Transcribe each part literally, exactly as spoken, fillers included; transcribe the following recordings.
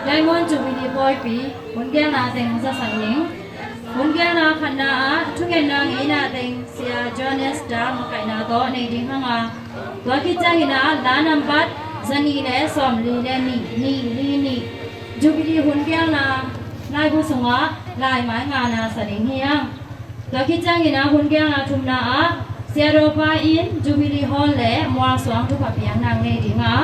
Diamond Jubilee pawipi hun gelna teng zasak ning. Hun gelna khatna ah thungetna ngeina teng Sia Johannes Dahl makaihna tawh nei ding hang a, tua khit ciangin ah la nambat zanih le sawmli le nih, nih li nih, Jubilee hun gelna laibu sungah laimai ngana sa ding hi hang. Tua khit ciangin ah hun gelna thumna ah Sia Dopa in Jubilee Hall le mualsuang thupha piakna nei ding a,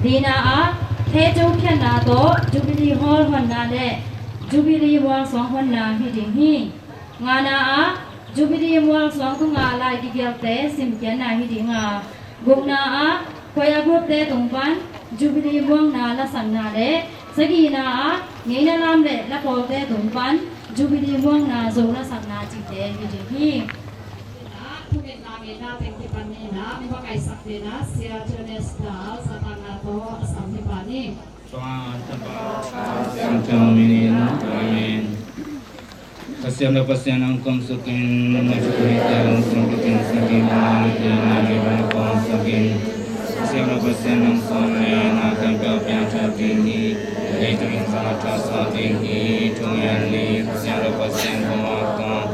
lina ah Khecu phiatna tawh Jubilee Hall honna le Jubilee mualsuang honna hi ding hi. Ngana ah Jubilee mualsuang tungah lai kigelte simkhiatna hi ding a, gukna ah choir groupte tung pan Jubilee muangna lasakna le sagihna ah ngeina lam le lapawlte tung pan Jubilee muangna zo lasakna cihte hi ding hi. Thungetna ngeina teng kipan nina makaihsak nina Sia Johannes Dahl zatanna tawh a sam hi pa ni. Amen. Pasian lo Pasian ang kum sukin, na sukuri tiang sung kutin sakin, na ni na ni ba kong sakin. Pasian lo Pasian ang sung na na kan pia pia ta ting hi, ni tu in sa ta sa ting hi, tu yan ni Pasian lo Pasian kong akong.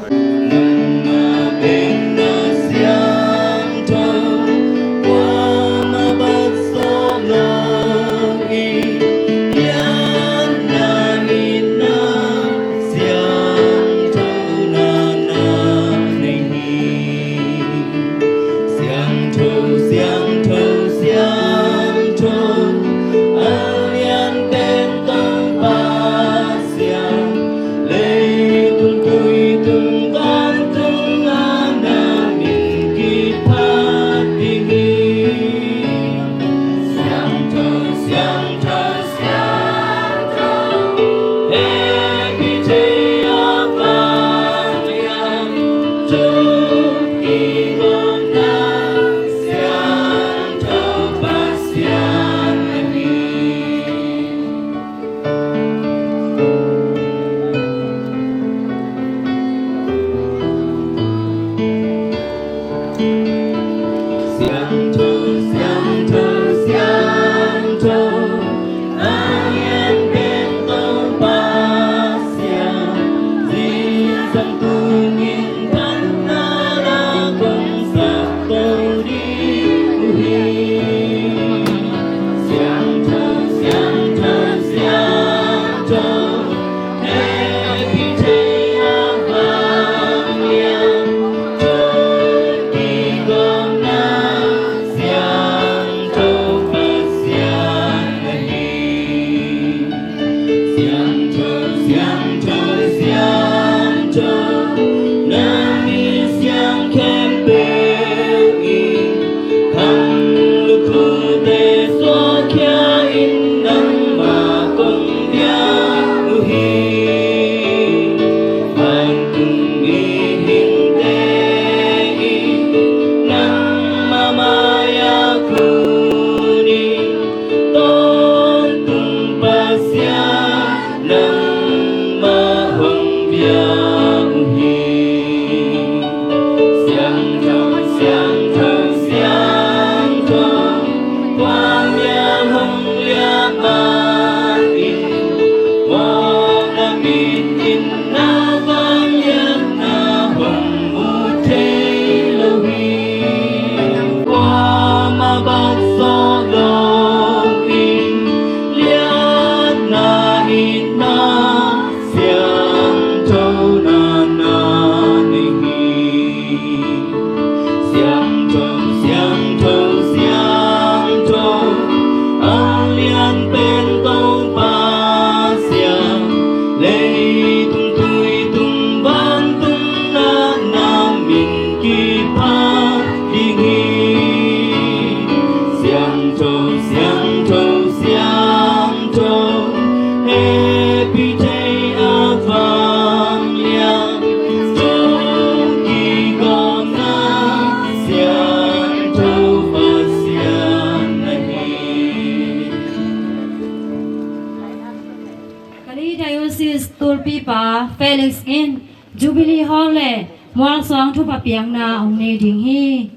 Diocese tulpipa Felix in Jubilee Hall le mualsuang thupha piakna hong nei ding hi.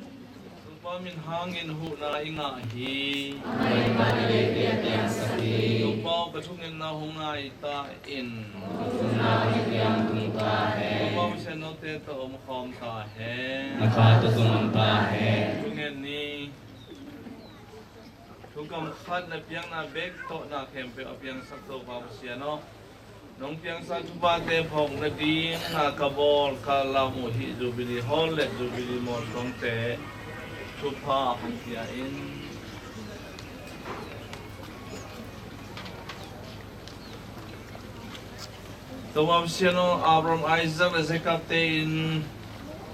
Topa min hangin huhna i ngah hi. Topa aw, ka thungetna hong ngai ta in. Topa aw, Pasian note tawh om khawm ta hen. Na kha tawh zong om ta hen. Thungen ni. Thukam khat na piakna bek tawh na khempeuh a piangsak Topa Pasian aw, nong piangsak thuphate phawk nading na ka bawl ka lam uh hih Jubilee Hall le Jubilee mualsuangte thupha hong pia in. Topa Pasian aw, Abraham, Isaac le Jacob te in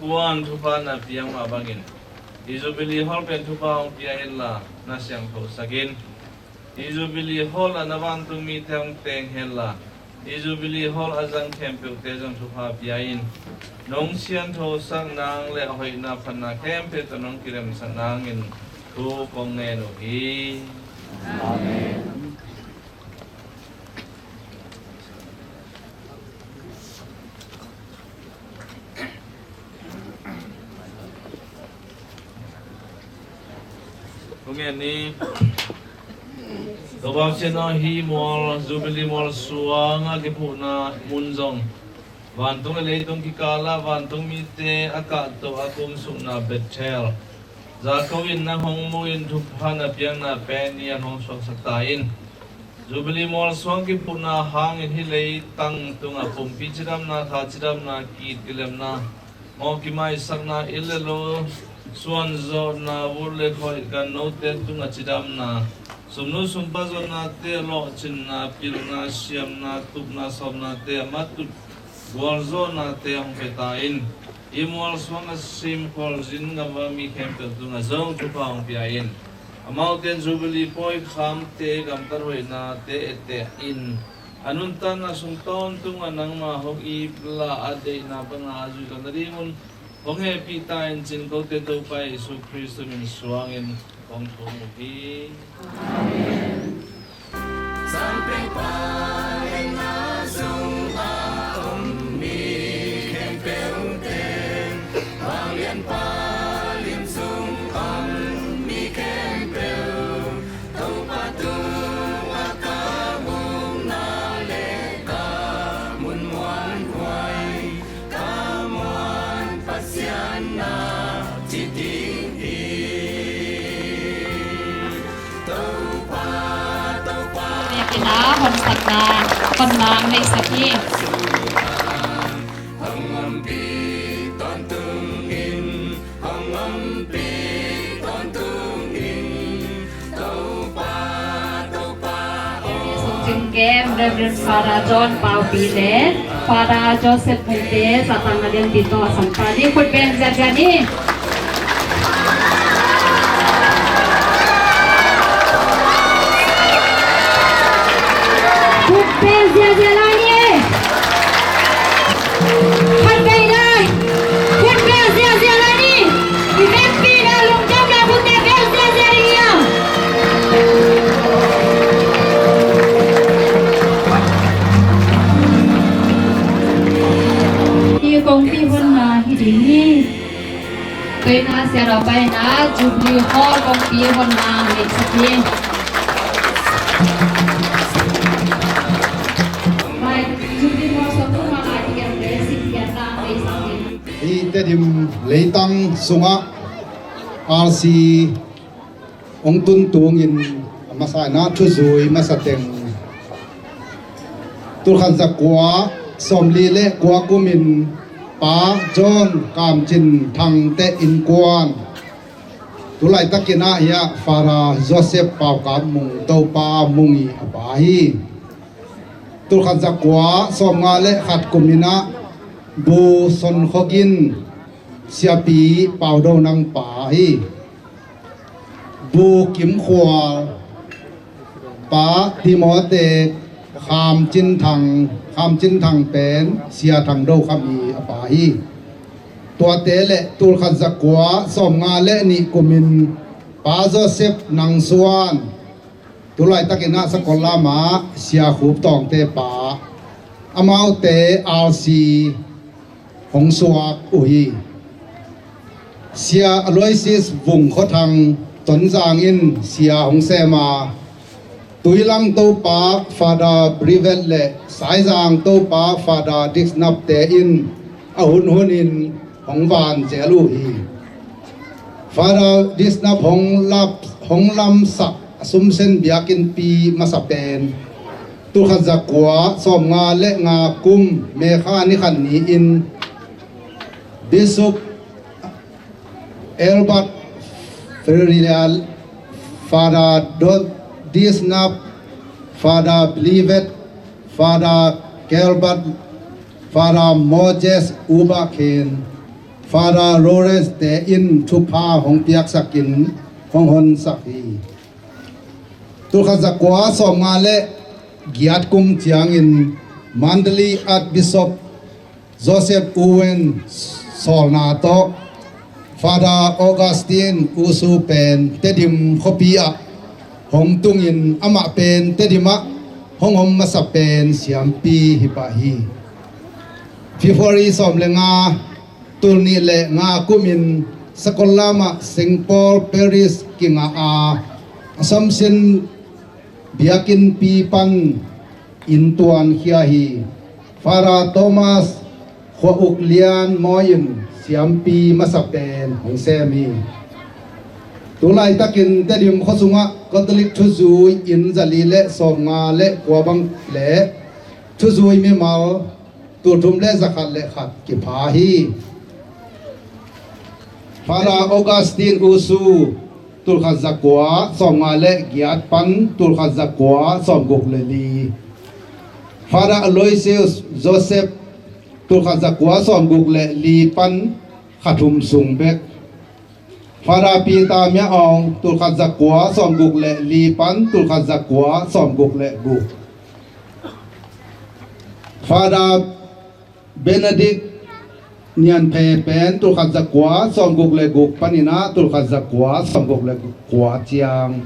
kuan thupha na piak mah bangin, hih Jubilee Hall pen thupha hong pia inla, na siangthosak in. Hih Jubilee Hall ah na vantung mite hong teng henla, hih Jubilee Hall a zang khempeuhte zong thupha pia in. Nong siangthosak nang le a hoihna phatna khempeuh tawh nong kidemsak nangin thu kong ngen uh hi. Amen. Thungen ni. Topa Pasian aw, hih mual, Jubilee mualsuang a kiphuhna mun zong vantung le leitung kikal ah vantung mite a kahto a kumsukna Bethel, Jacob in nang hong mu in thupha na piakna pen ni-in hong suaksak ta in. Jubilee mualsuang kiphuhna hangin hih leitang tungah pumpi cidamna, kha cidamna, ki-it kilemna, mawh kimaisakna, inn le lo suanzawhna, vut le khoih, gannote tungah cidamna, sumnu sumpa zonnate lawhcinna, pilna, siamna, tupna, sawmnate a matut gualzawhnate hong pia ta in. Hih mualsuang a sim khualzin gam a mi khempeuh tungah zong thupha hong pia in. Amaute in Jubilee pawikhamte gamtat hoihnate etteh in, a nuntakna sung tawntungah nangmah hong iplah a deihna bangah a zuih lo nadingun hong hehpih ta in, ci-in kote Topa Jesu Khrist min suangin kong thum uh hi. Amen. Sang pengpa lenna sungah om mi khempeuh teng, vanglianpa lim sung om mi khempeuh, Topa tungah ka mukna le ka mun muanhuai, ka muan Pasian na ci ding hi. Topa, Topa. Biakinn ah honsakna, honna hong neihsak hi. Hong ompih tawntung in, hong ompih tawntung in, Topa, Topa aw. Sungcing kem Reverend Father John Paupi le Father Joseph Mungte, Satan na lianpi tawh a sampa ding, khut beng ziahziah ni. Khut beng ziahziah lai ni. Khat vei lai. Khut beng ziahziah lai ni. I vekpi na lungdamna khutte beng ziahziah ni hiam? Hi kongpi honna hi ding hi. Tuina siarau paina Jubilee Hall kongpi honna neihsak hi. Mai Jubilee Hall sawtuma lai i kemte singkiatna neihsak hi. Hih Tedim leitang sungah R C hong tun tungin a masa in ah thuzui masa teng, tulkhat zakua sawmli le kua kumin Pa John Kam Cin Thangte innkuan, tulaitakin ah hiah Father Joseph Pau Kam Mung, Topa Mung i a pa hi. Tulkhat zakua sawmnga le khat kumin ah Bu Son Khua Gin, Siapi Pau Do Nang pa hi. Bu Kim Khual, Pa Timote Kham Cin Thang, Kham Cin Thang pen Sia Thang Do Kham i a pa hi. Tuate le tulkhat zakua sawmnga le nih kumin Pa Joseph Nang Suan, tulaitakin ah Sakollam ah Sia Khup Tawngte pa, Amaute R C hong suak uh hi. Sia Aloysius Vung Khua Thang Tonzang in sia hong sem a, Tuilang Topa Father Brevet le Saizang Topa Father Disnap te in a hun hunin hong van zel uh hi. Father Disnap hong lap hong lamsak Assumption biakinnpi masa pen tulkhat zakua sawmnga le nga kum May kha ni khat ni-in Bishop Albert Ferreira, Father Disnap, Father Blivet, Father Gilbert, Father Moses Uba Khen, Father Lawrence te in thupha hong piaksakin hong honsak hi. Tulkhat zakua sawmnga le giat kum ciangin Mandalay Archbishop Joseph Owen sawlna tawh Father Augustine Usu pen Tedim khuapi ah hong tungin amah pen Tedim ah hong om masa pen siampi hi pah hi. February sawm le nga, tul nih le nga kumin Sakollam ah Saint Paul Parish kingah a Assumption biakinnpi pan inntuan khia hi. Father Thomas Khua Uk Lian Mawi in siampi masa pen hong sem hi. Tulaitakin Tedim khua sungah Catholic thuzui inn zali le sawmnga le kua bang le thuzui mimal tulthum le zakhat le khat kipha hi. Father Augustine Usu tulkhat zakua sawmnga le giat pan tulkhat zakua sawmguk le li. Father Aloysius Joseph tulkhat zakua sawmguk le li pan khathum sung bek. Father Peter Mia Aung tulkhat zakua sawmguk le li pan tulkhat zakua sawmguk le guk. Father Benedict Nian Phe pen tulkhat zakua sawmguk le guk paninah tulkhat zakua sawmguk le kua ciang.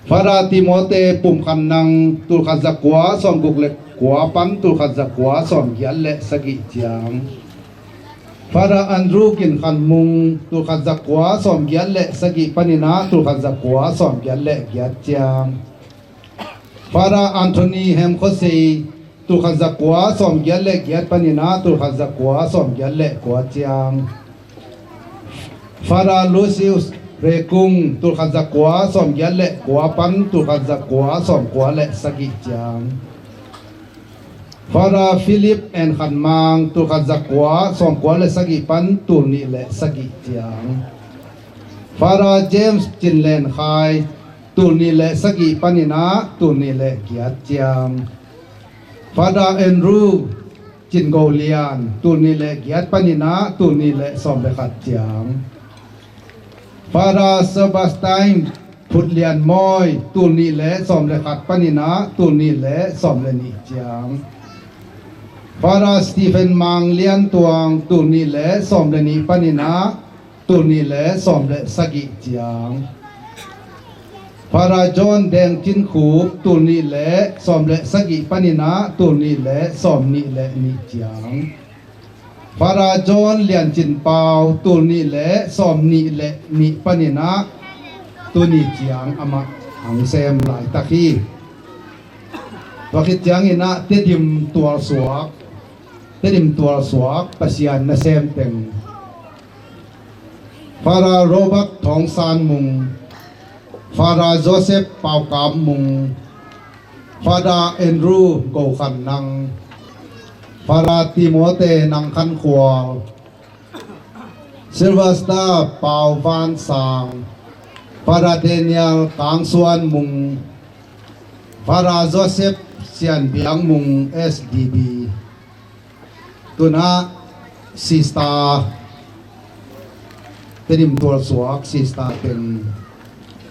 Father Timothy Pum Khan Nang tulkhat zakua sawmguk le kua pan tulkhat zakua sawmgiat le sagih ciang. Father Andrew Gin Khan Mung tulkhat zakua sawmgiat le sagih paninah tulkhat zakua sawmgiat le giat ciang. Father Anthony Hem Khua Sei tulkhat zakua sawmgiat le giat paninah tulkhat zakua sawmgiat le kua ciang. Father Lucius Rekung tulkhat zakua sawmgiat le kua pan tulkhat zakua sawmkua le sagih ciang. Father Philip N Khan Mang tulkhat zakua sawmkua le sagih pan tulnih le sagih ciang. Father James Cin Len Khai tulnih le sagih paninah tulnih le giat ciang. Father Andrew Cin Go Lian tulnih le giat paninah tulnih le sawm le khat ciang. Father Sebastian Phut Lian Mawi tulnih le sawm le khat paninah tulnih le sawm le nih ciang. Father Stephen Mang Lian Tuang tulnih le sawm le nih paninah tulnih le sawm le sagih ciang. Father John Deng Cin Khup tulnih le sawm le sagih paninah tulnih le sawmnih le nih ciang. Father John Lian Cin Pau tulnih le sawmnih le nih paninah tulnih ciang amah hong sem laitak hi. Tua khit cianginah Tedim tualsuak, Tedim tualsuak Pasian nasem teng. Father Robert Thawng San Mung, Father Joseph Pau Kam Mung, Father Andrew Go Khan Nang, Father Timothy Nang Khan Khual, Sylvester Pau Van Sang, Father Daniel Kang Suan Mung, Father Joseph Sian Biang Mung S D B. Tunah Sister Tedim tualsuak Sister teng,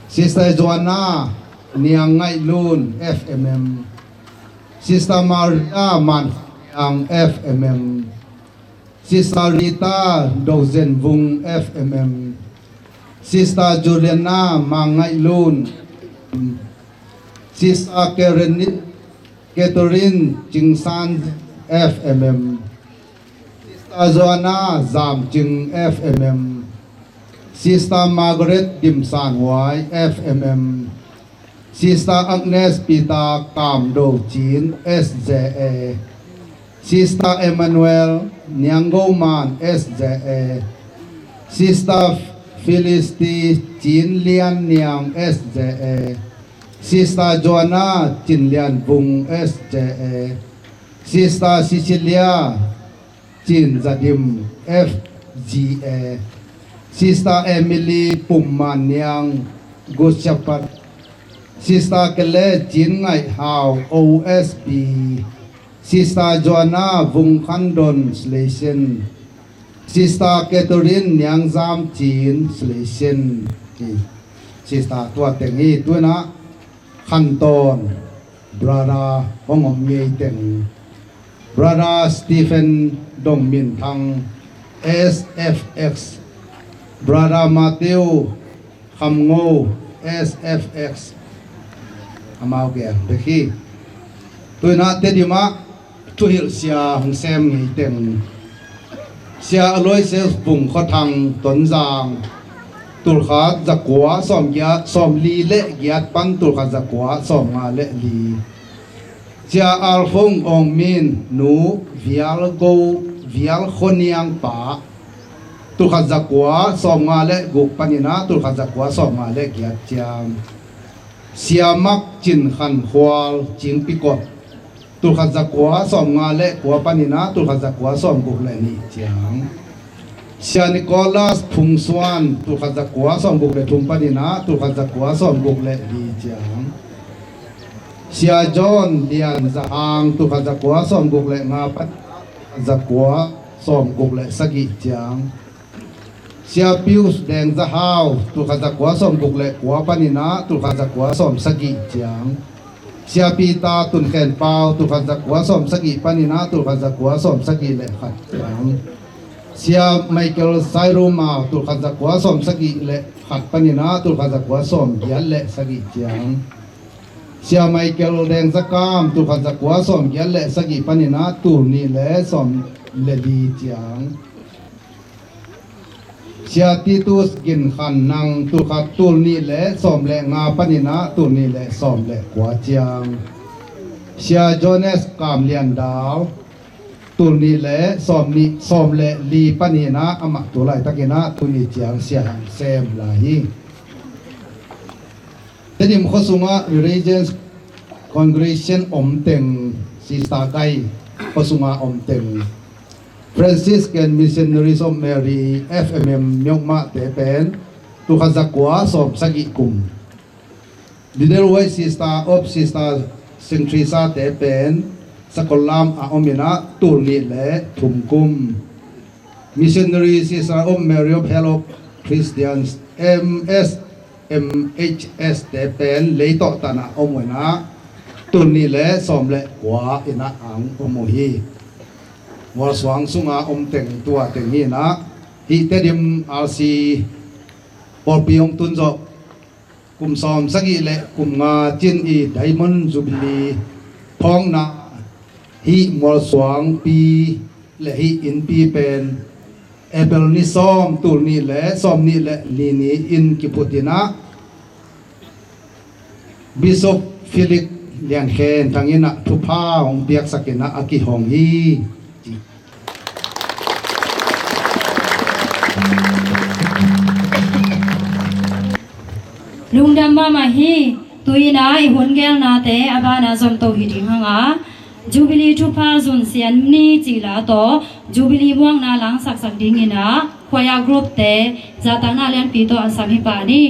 Sister Joanna Niang Ngaih Lun F M M, Sister Maria Man Fiang F M M, Sister Rita Do Zen Vung F M M, Sister Juliana Mang Ngaih Lun, Sister Karen Nit Catherine Cingsan, F M M. Sister Joanna Zam Cing, F M M. Sister Margaret Dim San Huai, F M M. Sister Agnes Peter Kam Do Cin, S J A. Sister Emmanuel Niang Go Man, S J A. Sister Felicity Cin Lian Niang, S J A. Sister Joanna Cin Lian Vung, S J A. Sister Cecilia Cin Zadim, F G A. Sister Emily Pum Man Niang, Good Shepherd. Sister Kele Cin Ngaih Hau, O S B. Sister Joanna Vung Khan Don, Salesian. Sister Catherine Niang Zam Cin, Salesian. Sister tua teng hi. Tu-in ah khantawn brother hong om ngei teng, Brother Stephen Dong Min Thang, S F X. Brother Matthew Kham Ngo, S F X. Amau gen bek hi. Tu-in ah Tedim ah thuhilh sia hong sem ngei teng, Sia Aloysius Vung Khua Thang, Tonzang, tulkhat zakua sawm giat, sawm li le giat pan tulkhat zakua sawm nga le li. Sia Alfung Ong Min, nu Vial Go, Vial Khua Niang pa, tulkhat zakua sawm nga le guk panin ah tulkhat zakua sawm nga le giat ciang. Sia Mak Cin Khan Khual, Cingpi Kot, tulkhat zakua sawm nga le kua panin ah tulkhat zakua sawm guk le nih ciang. Sia Nicholas Phung Suan, tulkhat zakua sawm guk le thum panin ah tulkhat zakua sawm guk le li ciang. Sia John Lian Za Hang, tulkhat zakua sawm guk le nga pan zakua sawm guk le sagih ciang. Sia Pius Deng Za Hau, tulkhat zakua sawm guk le kua panin ah tulkhat zakua sawm sagih ciang. Sia Peter Tun Khen Pau, tulkhat zakua sawm sagih panin ah tulkhat zakua sawm sagih le khat ciang. Sia Michael Sairu Mau, tulkhat zakua sawm sagih le khat panin ah tulkhat zakua sawm giat le sagih ciang. Sia Michael Deng Za Kam, tulkhat zakua sawm giat le sagih panin ah tul nih le sawm le li ciang. Sia Titus Gin Khan Nang, tulkhat, tul nih le sawm le nga panin ah tul nih le sawm le kua ciang. Sia Jonas Kam Lian Dal, tul nih le sawm nih, sawm le li panin ah amah tu laitakin ah tuni ciang sia hong sem lai hi. Tedim khua sungah religious congregation om teng, Sister Gai khua sungah om teng, Franciscan Missionaries of Mary, F M M, Myanmar te pen tulkhat zakua sawm sagih kum. Little White Sister of Sister Saint Teresa te pen Sakollam a om in ah tul nih le thum kum. Missionary Sister of Mary of Help of Christians, M S M H S te pen Leitawh tan ah om uh in ah tul nih le sawm le kua in ah ang om uh hi. Mualsuang sunga om teng tua teng hi in ah, hih Tedim R C pawlpi hong tun zawh kum sawm sagih le kum nga cin i Diamond Jubilee phawkna hih Mualsuangpi le hih innpi pen April ni sawm, tul nih le sawm nih le li ni in kiphut in ah Bishop Felix Lian Khen Thang in ah thupha hong piaksak in ah a kihong hi. Lungdam mahmah hi. Tu-in ah i hun gelnate a banah zomto hi ding hang a, Jubilee thupha zun sian ni cih la tawh Jubilee muakna langsaksak dingin ah choir group te zahtakna lianpi tawh a sam hi pah ni.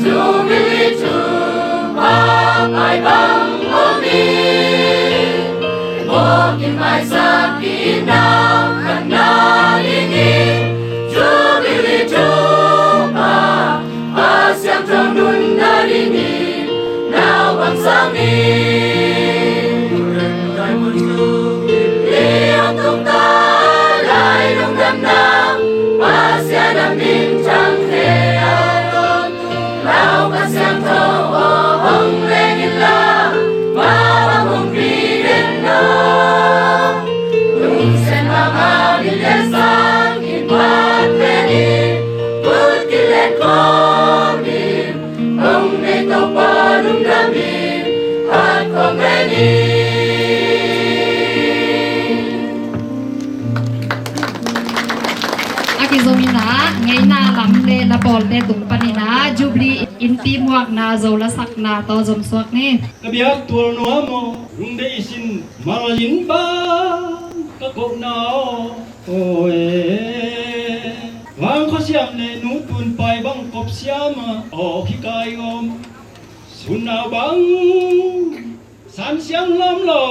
Jubilee thupha pai bang om in, mawk in maisak in nau khat nadingin, Jubilee thupha Pasian tawh nunna dingin nau bang sang in. Liang tung ta lai lungdamna, Pasian a min thang he a, Lau Kha Siangtho aw hong leng inla, ma bang hong pi den lo. Lungsiat mahmah min lian sangin phat pen in, kut kilet kawmin, hong nei Topa lungdam in, phat kawm pen in. A kizom in ah, ngeina lam le lapawlte tung panin ah, Jubilee innpi muakna, zo lasakna tawh zomsuak ni. Ka biak tual nuam aw, lungdei sin malin bang ka kohna aw. Aw e, Vang Khua Siam le Nu Tun Pai bang kop siam a, aw kikai gawm, sun nau bang san siam lam lo.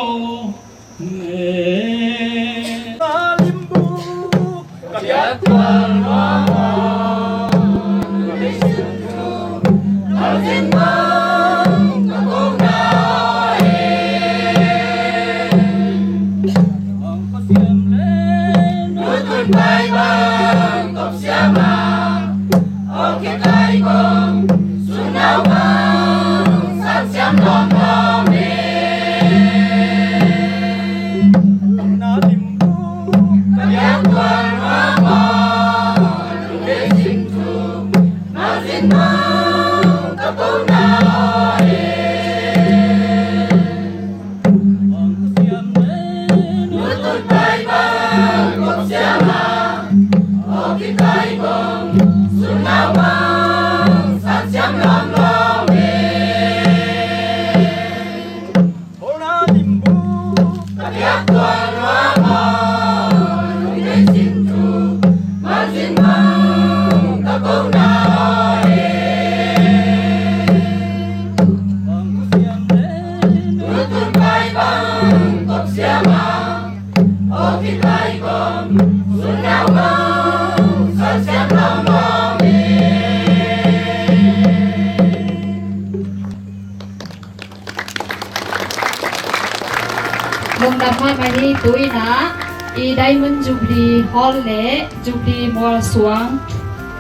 Lungdam mahmah hi. Tu-in ah i Diamond Jubilee Hall le Jubilee mualsuang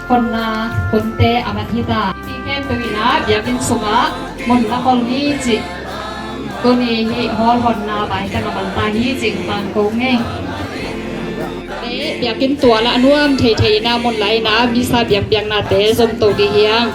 honna hunte a man hi ta. Hih khempeuh in ah biakinn sungah mun na hol hi cih, tuni hih hall honna vai ka na man ta hi cih tangko ngei. Biakinn tual ah a nuam theithei in ah mun lai in ah misa biakpiaknate zom to dih hi hang.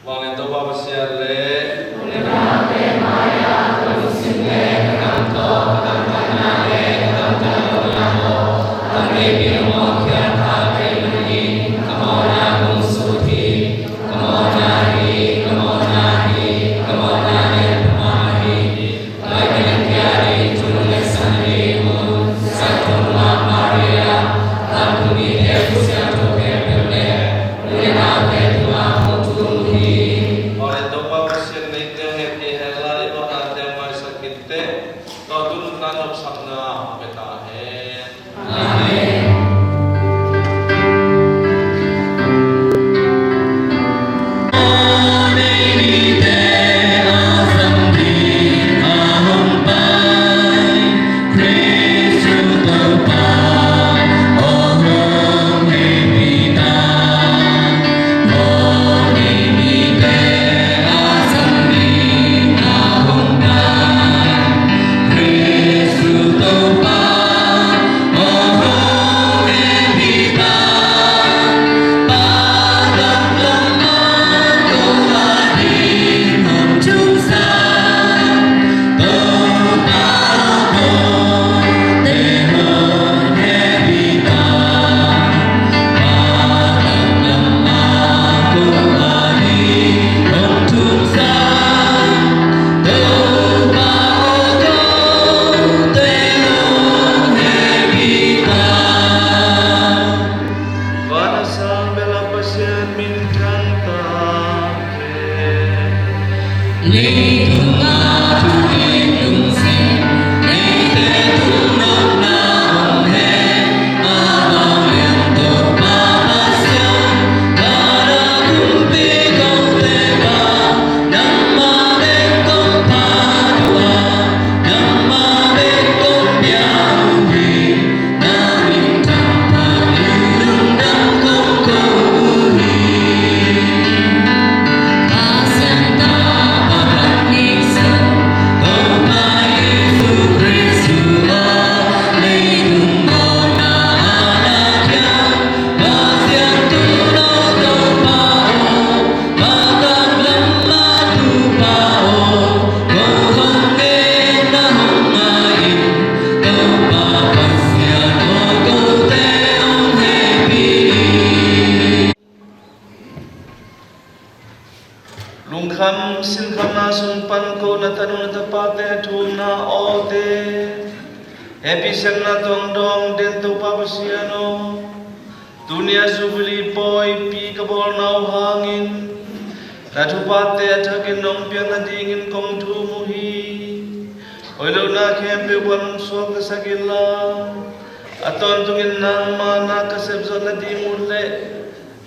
Vanglian Topa Pasian le Vanglian Topa Pasian, leitungah hehpih hen la, i omna teng maisak in teh, tawntung nopsakna hong pia ta hen. Amen. Van a sang bel a Pasian min thang ta hen. Leitung a thu in lungsim neite thunopna om hen. A vanglian Topa Pasian, van a kumpi kong teh pa, nangmah bek kong phat uh a, nangmah bek kong bia uh hi. Lungkham sinkhamna sung pan ko na tanu na tapate a thumna awte, hehpih siamna tawh dawng den Topa Pasian aw, tuni a Jubilee pawipi ka bawlna uh hangin na thuphate a thakin nong piak nadingin kong thum uh hi. Hoih lohna khempeuh pan suaktasak inla, a tawntungin nangma na ka sepzawh nading uh le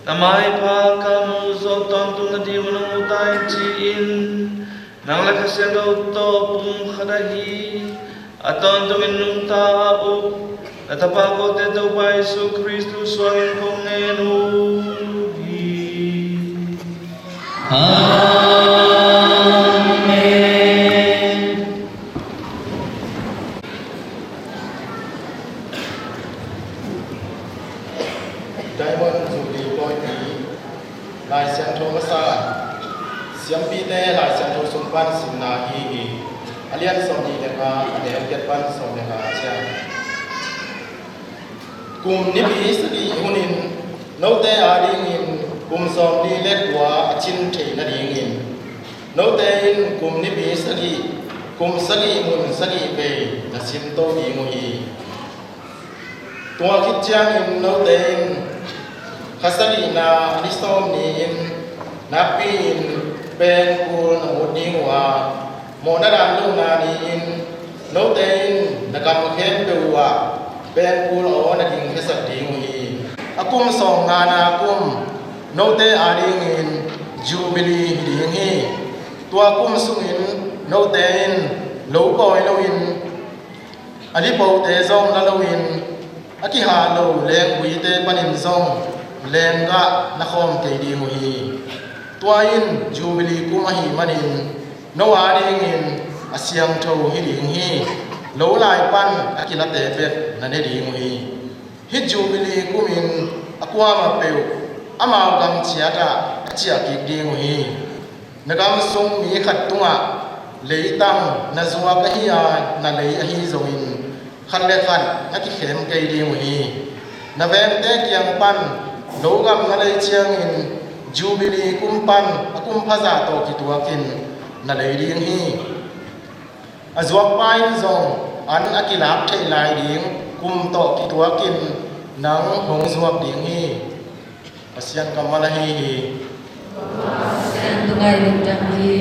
na maipha ka muh zawh tawntung nading uh nong ut hi ci-in nang le Kha Siangtho tawh pumkhat ahi, a tawntungin nungta a uk na tapa kote Topa Jesu Khrist suangin kong ngen uh hi. Amen. Diamond Jubilee pawipi, Lai Siangtho masa, Siampite Lai Siangtho sung pan simna ahi hi. A lian sawmnih le nga, a neu giat pan sawm le nga ciang. Kum nipi sagih hunin note adingin kum sawmli le kua a cin thei nadingin note in kum nipi sagih, kum sagih mun sagih vei na simto ding uh hi. Tua khit ciangin note in kha sagihna a ni sawm ni-in nakpi-in pengkul na mut ding uh a, mawhna dan lohna ni-in note in na gam khempeuh uh ah pengkul a aw na dingkhiasak ding uh hi. A kum sawmngana kum note adingin Jubilee hi ding hi. Tua kum sungin note in lo pawi loin, a lipote zong la loin, a kihah lo lengguite panin zong lenggah na khawm kei ding uh hi. Tua in Jubilee kum ahih manin no adingin a siangtho hi ding hi. Lo lai pan a kilate bek na ne ding uh hi. Hih Jubilee kumin a kuamah peuh amau gam ciatah a ciah kik ding uh hi. Na gam sung mi khat tungah leitang na zuak ahi a, na lei ahi zongin khat le khat na kikhem kei ding uh hi. Na vengte kiang pan lo gam na lei ciangin Jubilee kum pan a kum phazah tawh kituakin na lei ding hi. A zuakpa in zong an a kilak theih lai ding kum tawh kituakin nang hong zuak ding hi. Pasian kammal ahi hi. Pasian tungah lungdam hi.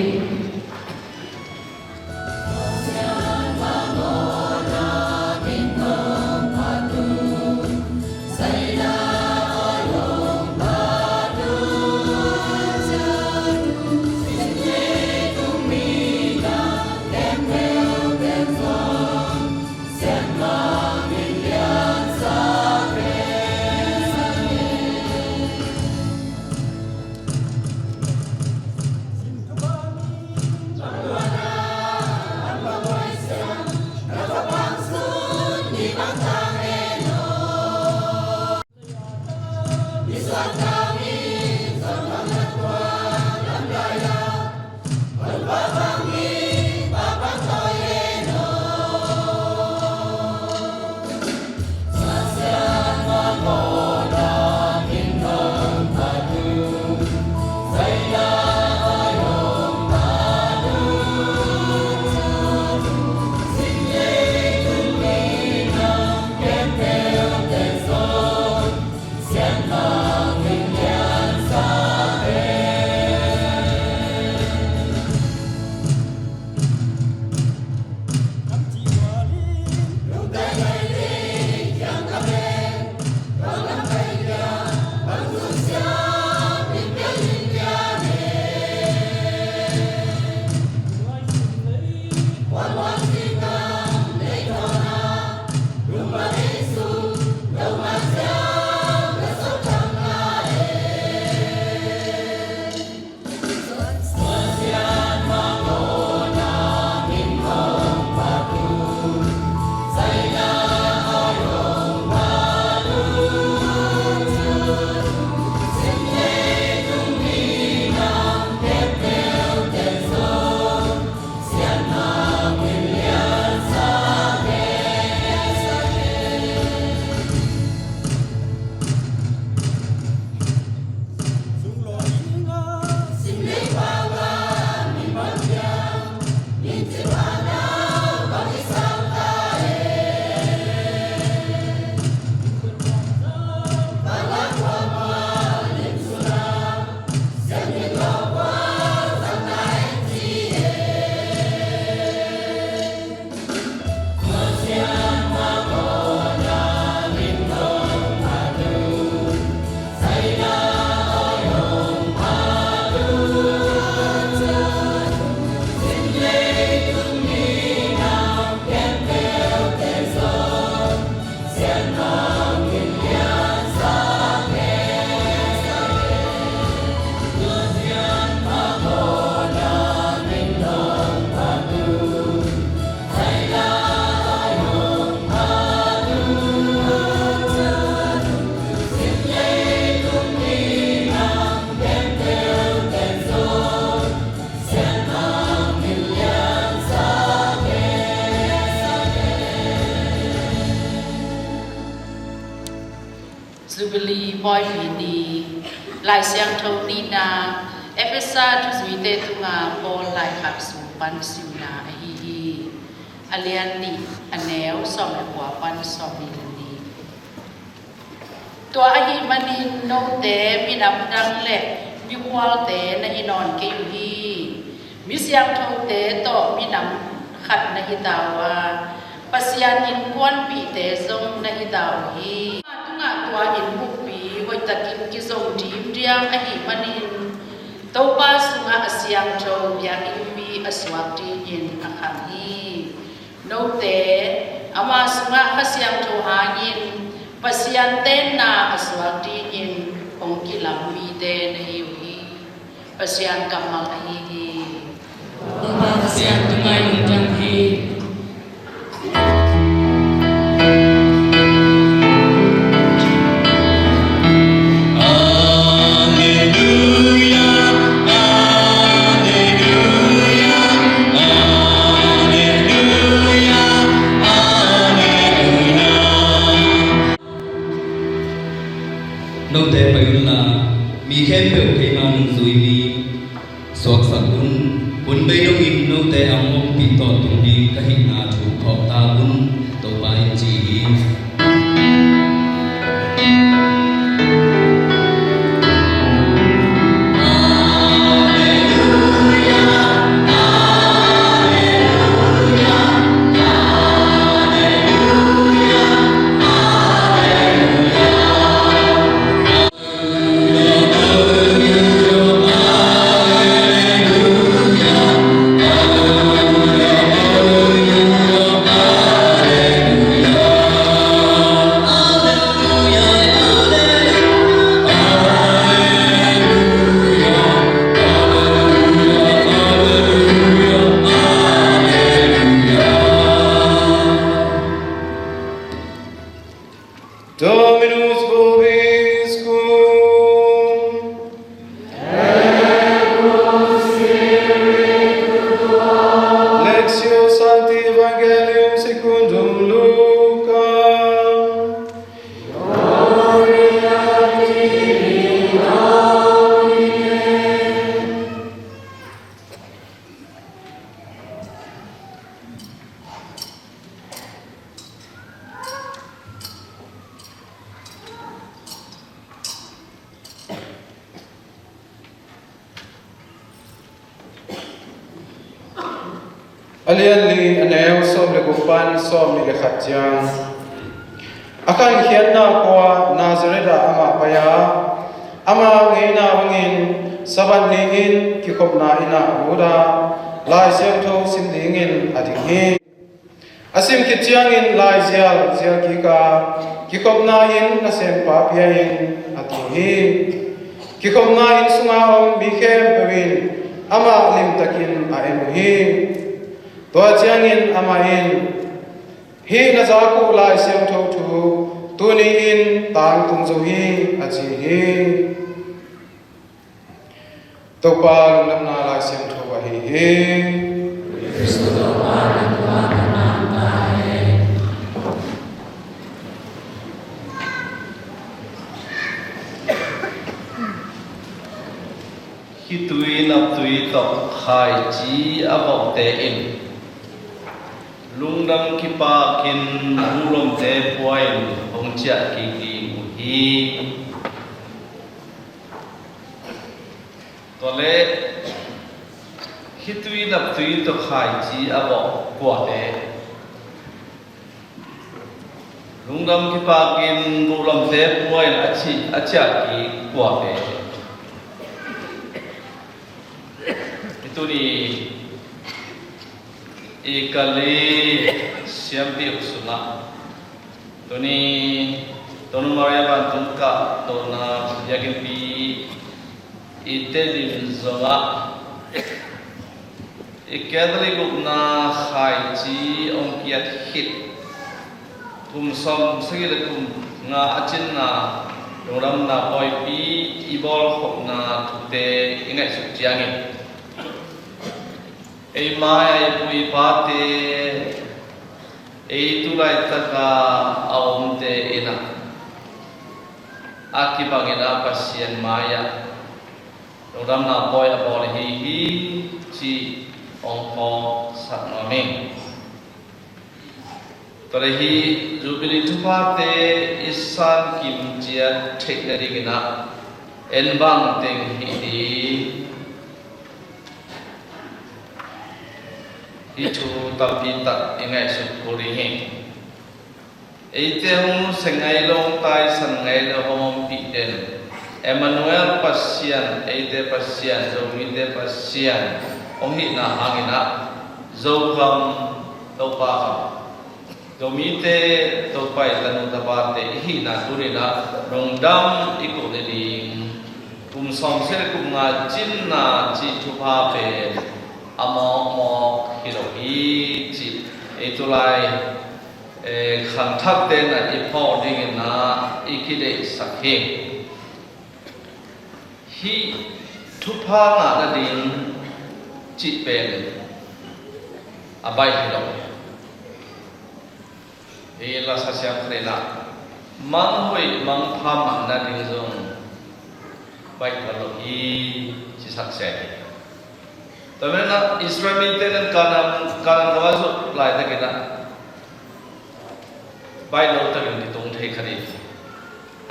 Jubilee Pawipi Ni. Lai Siangtho nihna, Efesa thuzuite tungah Paul laikhak sung pan simna ahi hi. A lian nih, a neu sawm le kua pan sawmnih le nih. Tua ahih manin note minam dang le mikhualte na hi nawn kei uh hi. Mi siangthote tawh minam khat na hi ta uh a, Pasian innkuanpihte zong na hi ta uh hi. Ama tungah tua inn bukpi hoihtakin kizom dimdiam ahih manin Topa sungah a siangtho biakinnpi a suak dingin a khang hi. Note ama sungah Kha Siangtho hangin Pasian tenna a suak dingin hong kilam mite na hi uh hi. Pasian kammal ahi hi. Topa Pasian tungah lungdam hi. Alleluia, alleluia. Mi khempeuh keima nungzui mi suaksak un. Hun bei dongin note a hong ompih tawntung ding ka hihna thu phawk ta un, Topa in ci hi. Dominus vobiscum. Lectio Sancti Evangelium secundum Lucam. A lian li, a neu sawm le guk pan sawm nih le khat ciang, a khankhiatna khua Nazareth ah amah pai a, ama ngeina bangin Sabbath ni-in kikhopna inn ah a lut a, Lai Siangtho sim dingin a ding hi. A sim khit ciangin laizial zial kik a, kikhopna inn nasempa pia in, a ti hi. Kikhopna inn sunga om mi khempeuh in amah limtakin a en uh hi. Tua ciangin amah in, "Hih na zak uh Lai Siangtho thu tuni-in tangtung zo hi," a ci hi. Topa lungdamna Lai Siangtho ahi hi. Khitui naptui tawh khaici a vawhte in lungdam kipakin buhlomte pua in hong ciah kik ding uh hi. Tua leh khitui naptui tawh khaici a vawh kuate, lungdam kipakin buhlomte pua in a ci, a ciah kik kuate. Hih tuni i kali siampi uh sungah tuni Tonu Maria vantung kah tona biakinnpi i tedim zongah i Catholic ukna khaici hong kiat khit kum sawm sagih le kum nga a cinna lungdamna pawipi i bawlkhopna thute i ngaihsut ciangin, ei mai-ah i pu i pate, ei tu laitaka a omte in ah a kibangin ah Pasian mai-ah lungdamna pawi a bawl ahi hi cih hong phawksak nuam ing. Tua leh hih Jubilee thuphate i sankim ciat theih nadingin ah en bang teng hih ding, hih thu tampi tak i ngaihsut kul ding hi. Eite hong nusia ngai lo, taisan ngai lo, hong ompih den Emmanuel Pasian, eite Pasian, Zomite Pasian hong hihna hangin ah Zogam Topa gam, Zomite Topa i tanu tapate i hihna tuni-in ah lungdam i ko nading, kum sawm sagih le kum nga cinna cih thupha pen a mawkmawk hi lo hi cih ei tulai, eh, khangthakte in ah i phawk dingin ah i kideihsak hi. Hih thupha ngah nading cih pen a baih hi lo. Hih lasa siang khat in ah mang hoih mang pha man nading zong baih tuan lo hi, ci sak se hi. Tua manin ah Israel mite in Kanaan, Kanaan gam a zot laitakin ah baih lo takin kitung thei kha ding hi.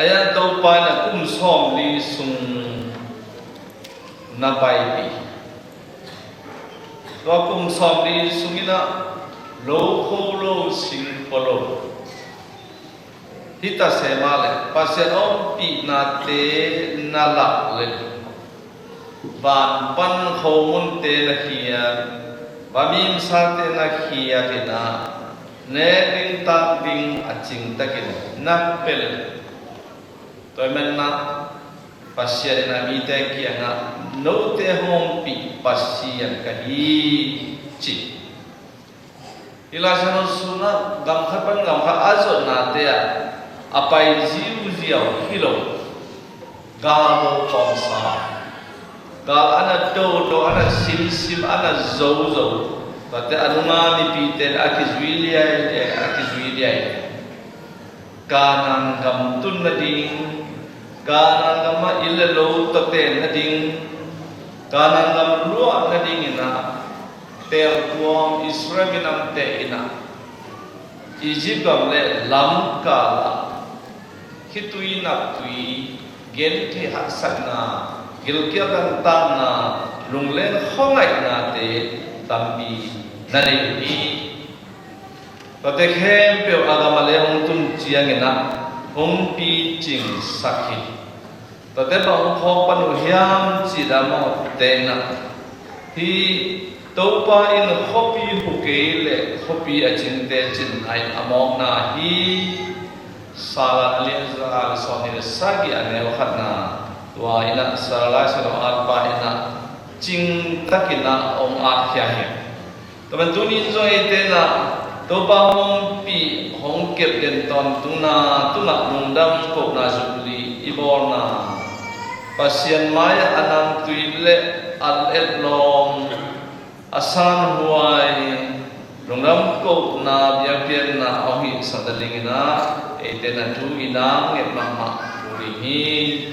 Ahi zongin Topa in ah kum sawmli sung na paipih. Tua kum sawmli sungin ah lo kho lo, sing pua lo. Hi ta se mah leh Pasian ompihnate na lak leh van pan khomunte na khiat, vamimsate na khiat in ah nek ding tak ding a cing takin na pia leh, tua ahih manin ah Pasian in ah mite kiangah note hong ompih Pasian ka hi, ci. Hih Lai Siangtho sungah gam khat pan gam khat a zotnate ah a pai ziauziau hi lo. Gal lo pawngsa, gal a na dodo, a na simsim, a na zozo. Tuate a nunga mipite a kizui liailiai, a kizui liailiai. Kanaan gam tun nading, Kanaan gamah inn le lo tawten nading, Kanaan gam luah nadingin ah teltuam Israel minamte in ah Egypt gam le lamkal ah khitui naptui, gentheih haksatna, gilkial dantatna, lunglen khuangaihnate tampi na nei uh hi. Tuate khempeuh a gam a le hong tun ciangin ah hong picingsak hi. Tuate bang hong phawk pan uh hiam cih leh amau te in ah, hih Topa in khuapi hu kei leh khuapi a cingte cinna in a mawkna hi. Salat a lian za le sawmnih le sagih a neu khatna, tua in ah Salat Lai Siangtho atpa in ah cing takin ah hong atkhia hi. Tua manin tuni in zong eite in ah Topa hong ompih, hong kep den tawntungna tungah lungdam kohna Jubilee i bawlna, Pasian mai-ah a namtui le a etlawm, a sanhuai, lungdam kohna biakpiakna a hong hihsak nadingin ah eite in ah thu i na nget mahmah thu ding hi,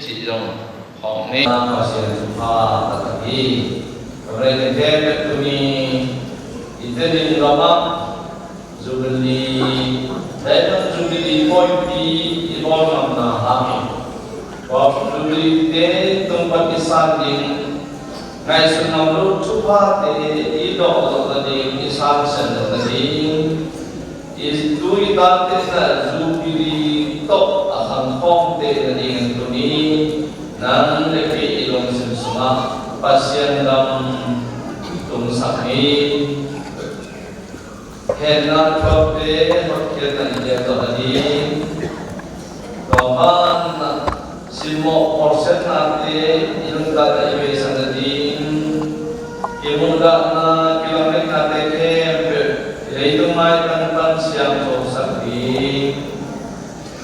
cih zong hong ni. Pasian thupha taktak hi. Tua leh eite khempeuh tuni i Tedim gamah Jubilee, Diamond Jubilee pawipi i bawl ngamna hangin, tua Jubilee te tung pan i san ding, ngaihsut ngam lo thuphate i dawh zawh nading, i san sian zawh nading, i tu i tate in ah Jubilee tawh a khang khawmte nadingin tuni nang le kei i lungsim sungah Pasian gam tungsak ni. Hehna thuakte hotkhiatna i piak tawh nading, tua banah simmawh bawlsiatnate i nuntakna i beisak nading, kimuhdahna, kilamdeknate khempeuh i leitung maitang pan siangthosak ding.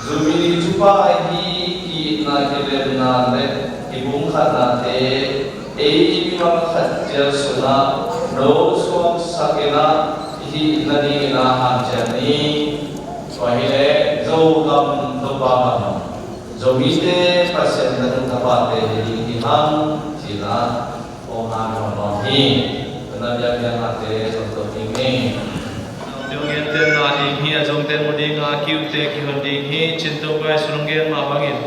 Jubilee thupha ahi ki-itna, kilemna le kipumkhatnate ei mimal khat cial sungah no suaksak in ah i hih nadingin ah hanciam ni. Tua hi leh Zogam, Topa gam, Zomite Pasian tanu tapate hi ding hi hang ci-in ah kong han nuam nuam hi. Tuna biakpiak nate zong to ding hi. Zong gen ten na ding hi, a zong ten mu ding a, kiute kihon ding hi, cin Topa Jesu in hong gen mah bangin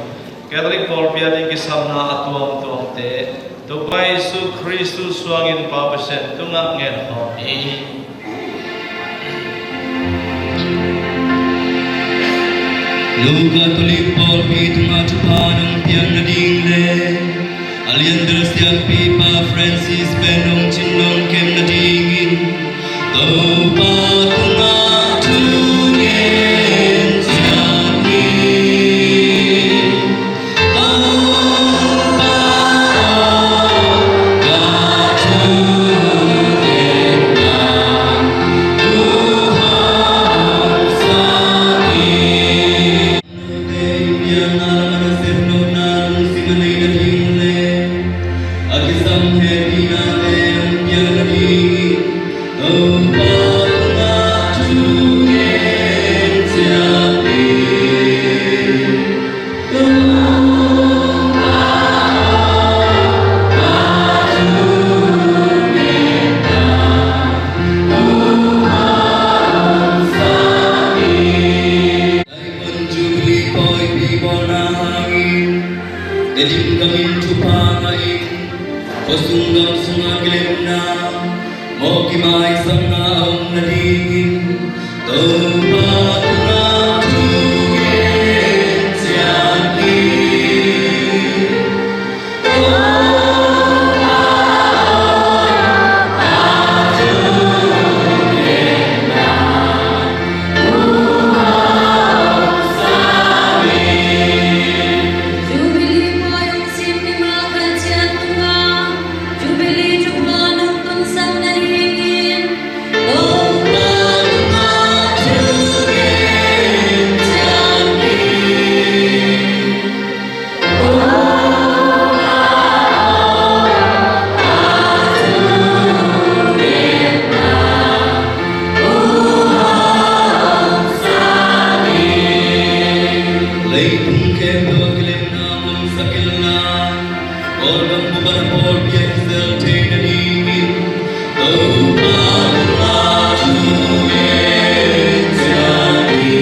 Catholic pawlpi a ding kisapna a tuamtuamte Topa Jesu Khristu suangin Pa Pasian tungah ngen khawm hi. Catholic pawlpi tungah thupha nong piak nading le a lianbel siampipa Francis pen nong cin nong kem nadingin Topa tungah thu ngen ciat ni. Topa aw, ka thu ngen nang thu hong sa ni. Khua sung gam sungah kilemna, mawh kimaisakna a om nadingin Topa tungah thungen ciat ni. Jubilee pawi hong sim mimal khat ciat tungah Jubilee thupha nong tunsak nadingin Topa tungah thungen ciat ni. Leitung khempeuh a kilemna hong sak inla, Kawlgam bup a na pawlpi ah i zel thei nadingin Topa tungah thungen ciat ni.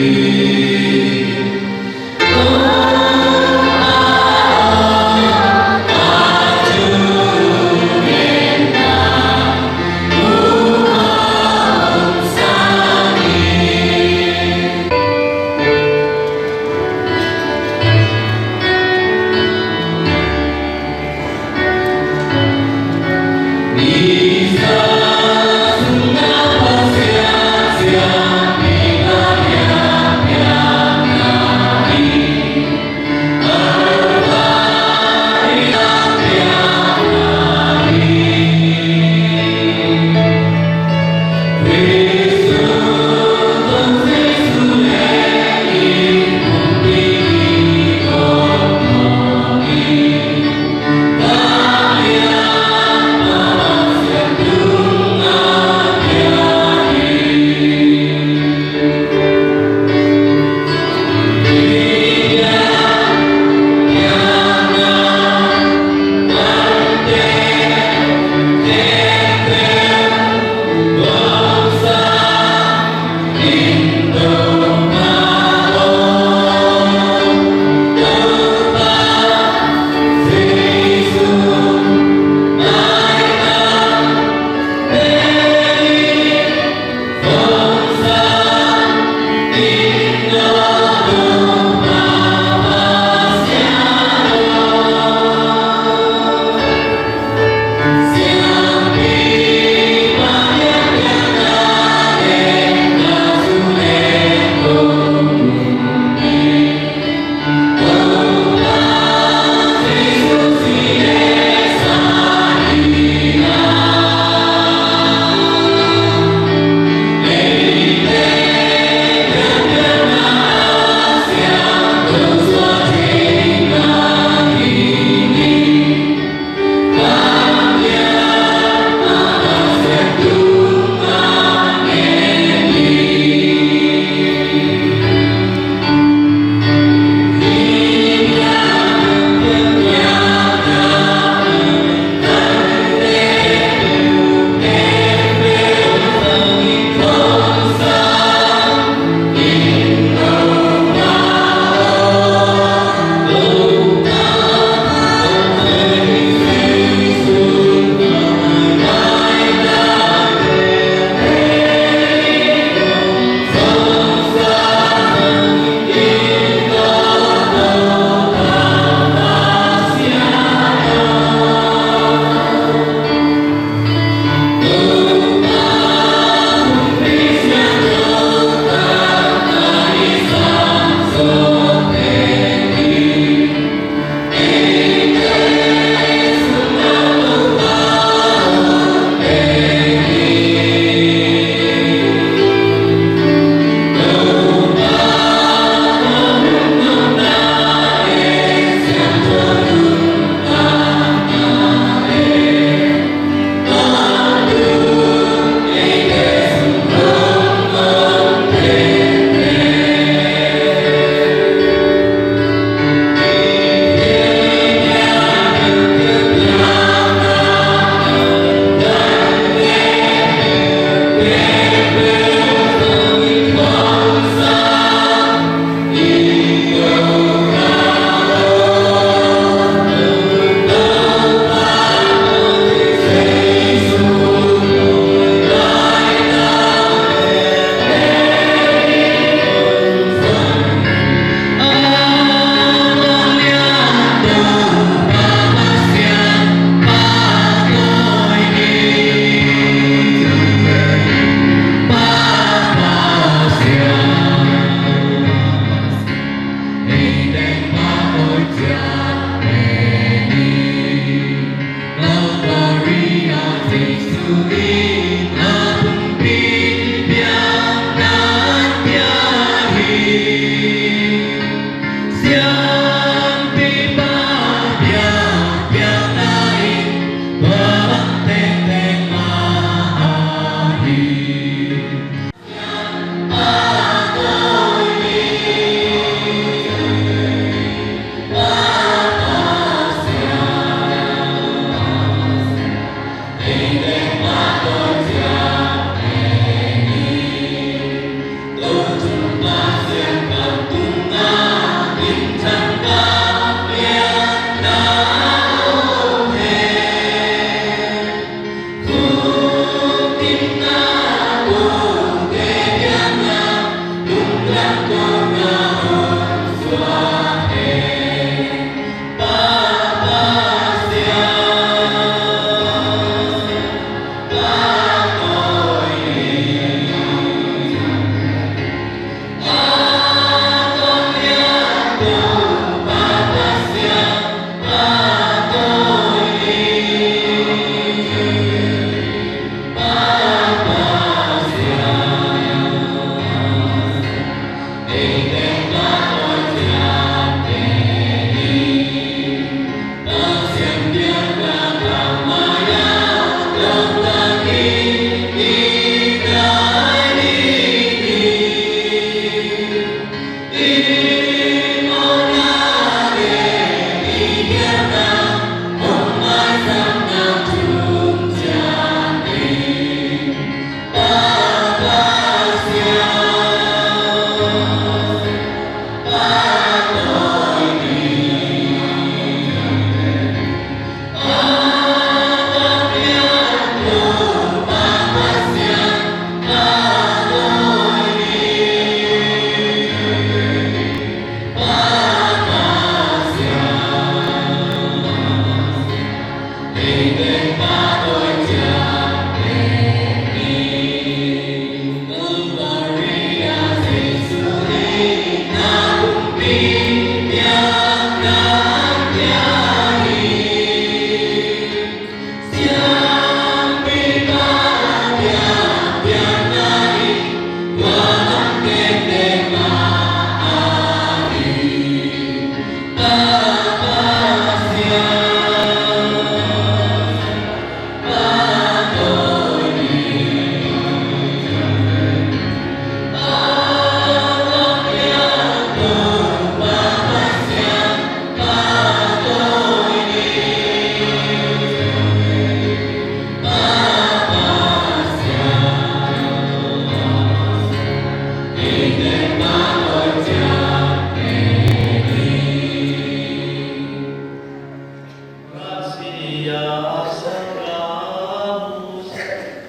Gratias a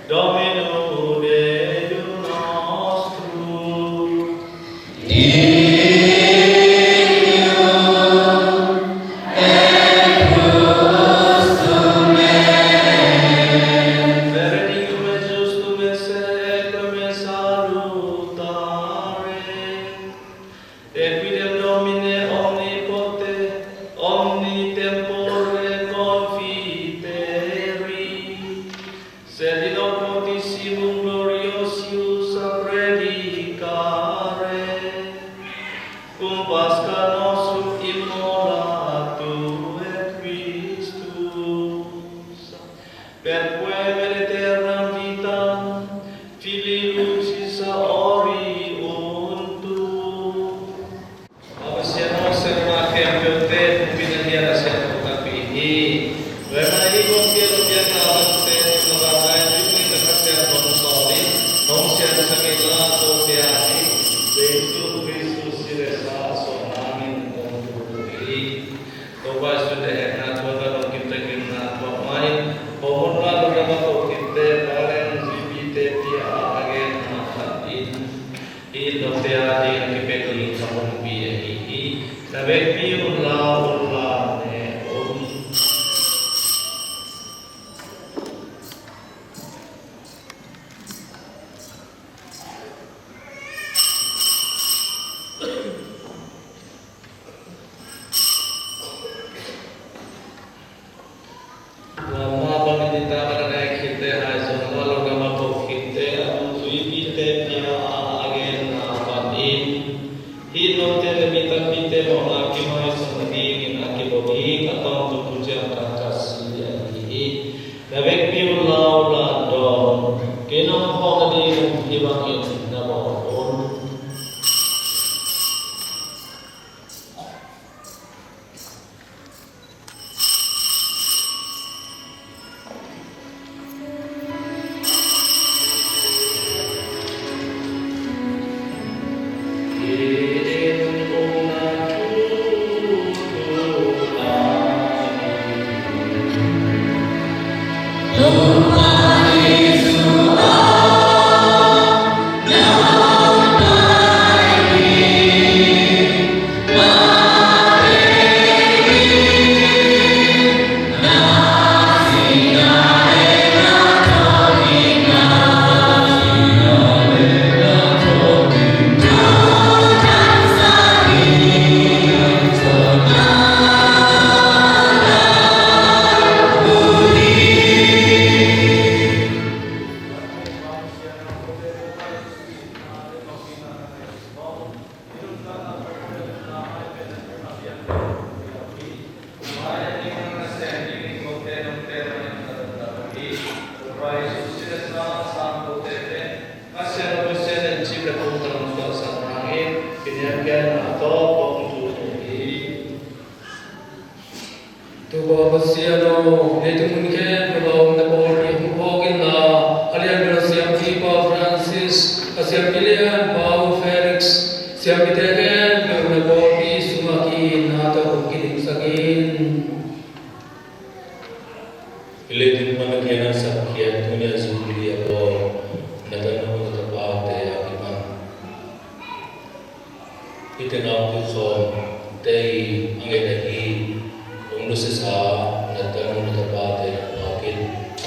Domino Deum nostrum. Verenium ejustum esse et clemens salutare. Et quidem, Domine, omnipote, omnitempore confiteri, sed in hoc fortissimum gloriosius a predicare, cum Pascha nostrum immolatur et Christus, perque me aeternam vitam Filii lucis a oriundu. Pasian aw, Pasian a khempeuhte pumpi na hiat a siangtho takpi hi. Tua ahih manin hih kong piak lo piakna bangte na vanglian Jesuh Khrist Pasian hong sawl in hong siangsak in la, tua ciang Jesuh Khrist sih le sa a suahna min hong thupuk hi. Topa Jesuh deihhekna thuakna, lungkimte gimna thuak mai. Hong hun la lungdam a ko khit teh, Pau Leng Zuipi Tepi a genna khat in, hih in note ading a kipia ding tha pumpi ahi hi. Na vekpi un la, un la ne un. Tua mah bangin i ta ka na nai khit teh, hai zong mah lo ka mah ko khit teh, a Zuipi Tepi a genna pan in, hih note le mi takpite mawhna kimaisak nadingin a kibawk hi. A tawmtuk thuciam tangka si ahi hi. Na vekpi un la, un la dawn. Kei nong phawk nadingin hih bangin na bawl un. Topa Pasian aw, leitung mun khempeuh a om na pawlpi hong phawk inla, a lianpen a siampi Pau Francis, a siampi lian Pau Felix, siampite khempeuh na pawlpi sungah ki-itna tawh hong kidingsak in. Hih leitung pan a kiang a sapkhiat tuni a Jubilee a bawl na tanu na tapate a kipan, hihte nau kikhawmte i a nget ahi hong nusiasa na tanu na tapate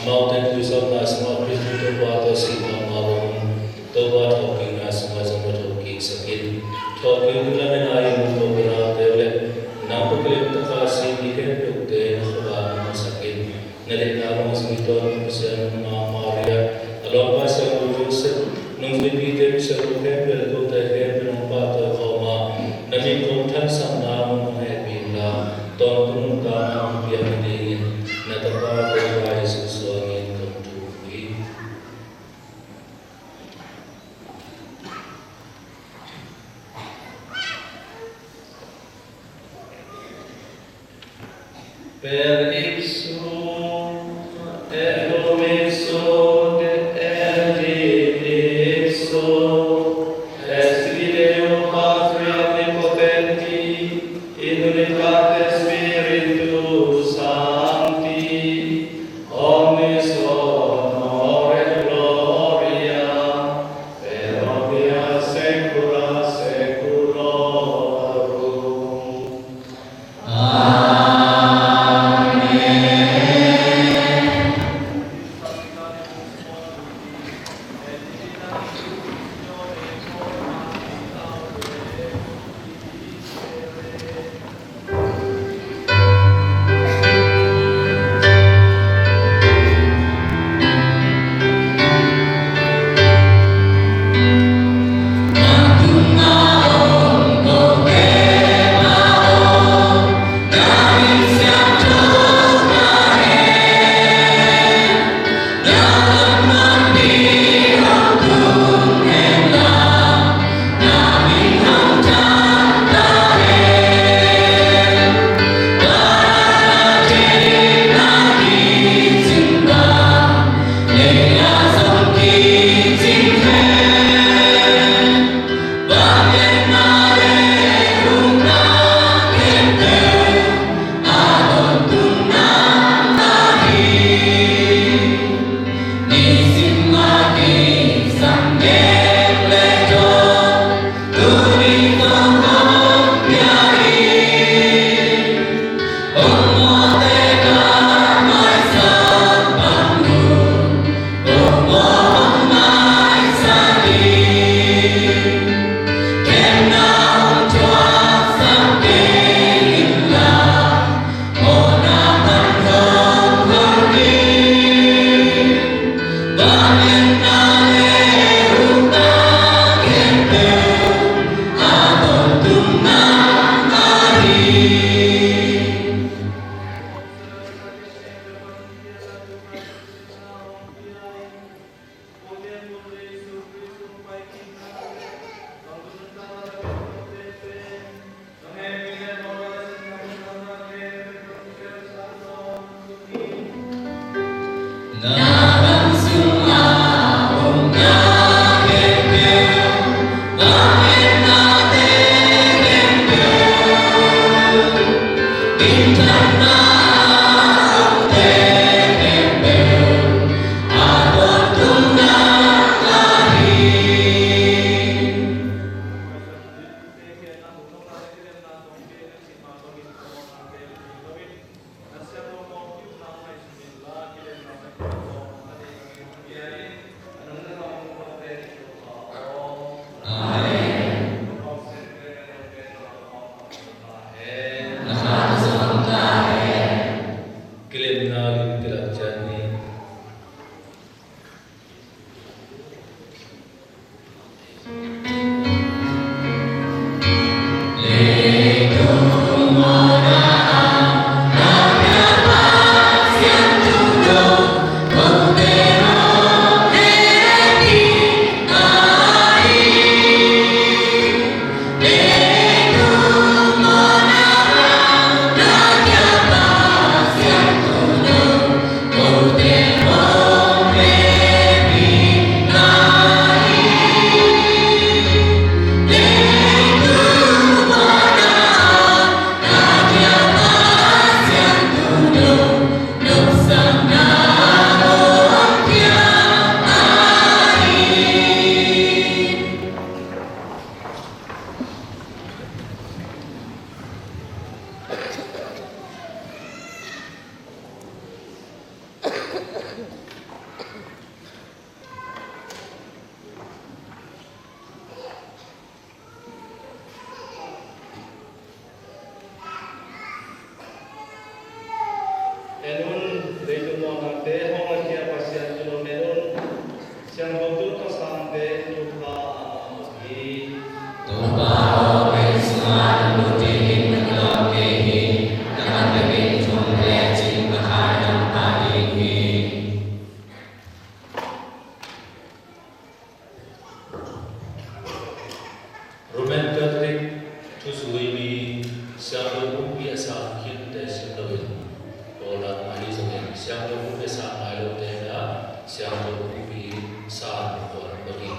Amaute in tuisawpna sungah Khristu Topa tawh sih mahmah bangin Topa thawhkikna sungah zong va thawhkik sak in. Thawhkik ding lamen a i muh loh benaute uh le nang bek lem taka sih mi khempeuhte na khuavak na musak in. Na deihna bang zui tawntung Pasian nungma Maria, a lawmpa Siangtho Joseph, nungzuipite mi siangtho khempeuh le kote khempeuh nong pahtawi khawm a, na min kong thansakna mun hong hehpih inla, tawntung nuntakna hong piak nadingin na tapa Topa Jesuh suangin kong thum hi. Per ipsum et cum ipsum et in ipsum, et Filii Dei, Patris omnipotenti, in unitate Spiritus Sancti, omnis honor et gloria per omnia saecula saeculorum. Amen. En un, leitung mawhnate hong lakhia Pasian, tu-in en un, siangtho tul kha sangte in thupha amah ut hi. Topa aw, kei sungah na lut dingin ka lawm kei hi. Na kan bek in thum ka lecin ka thaidam pah ding hi. Roman Catholic thuzui mi siangtho pumpi a sang khilte sim loin, pawlna mah hi zongin siangtho pumpi a sang nai lote in ah siangtho pumpi sang khawm lo hi.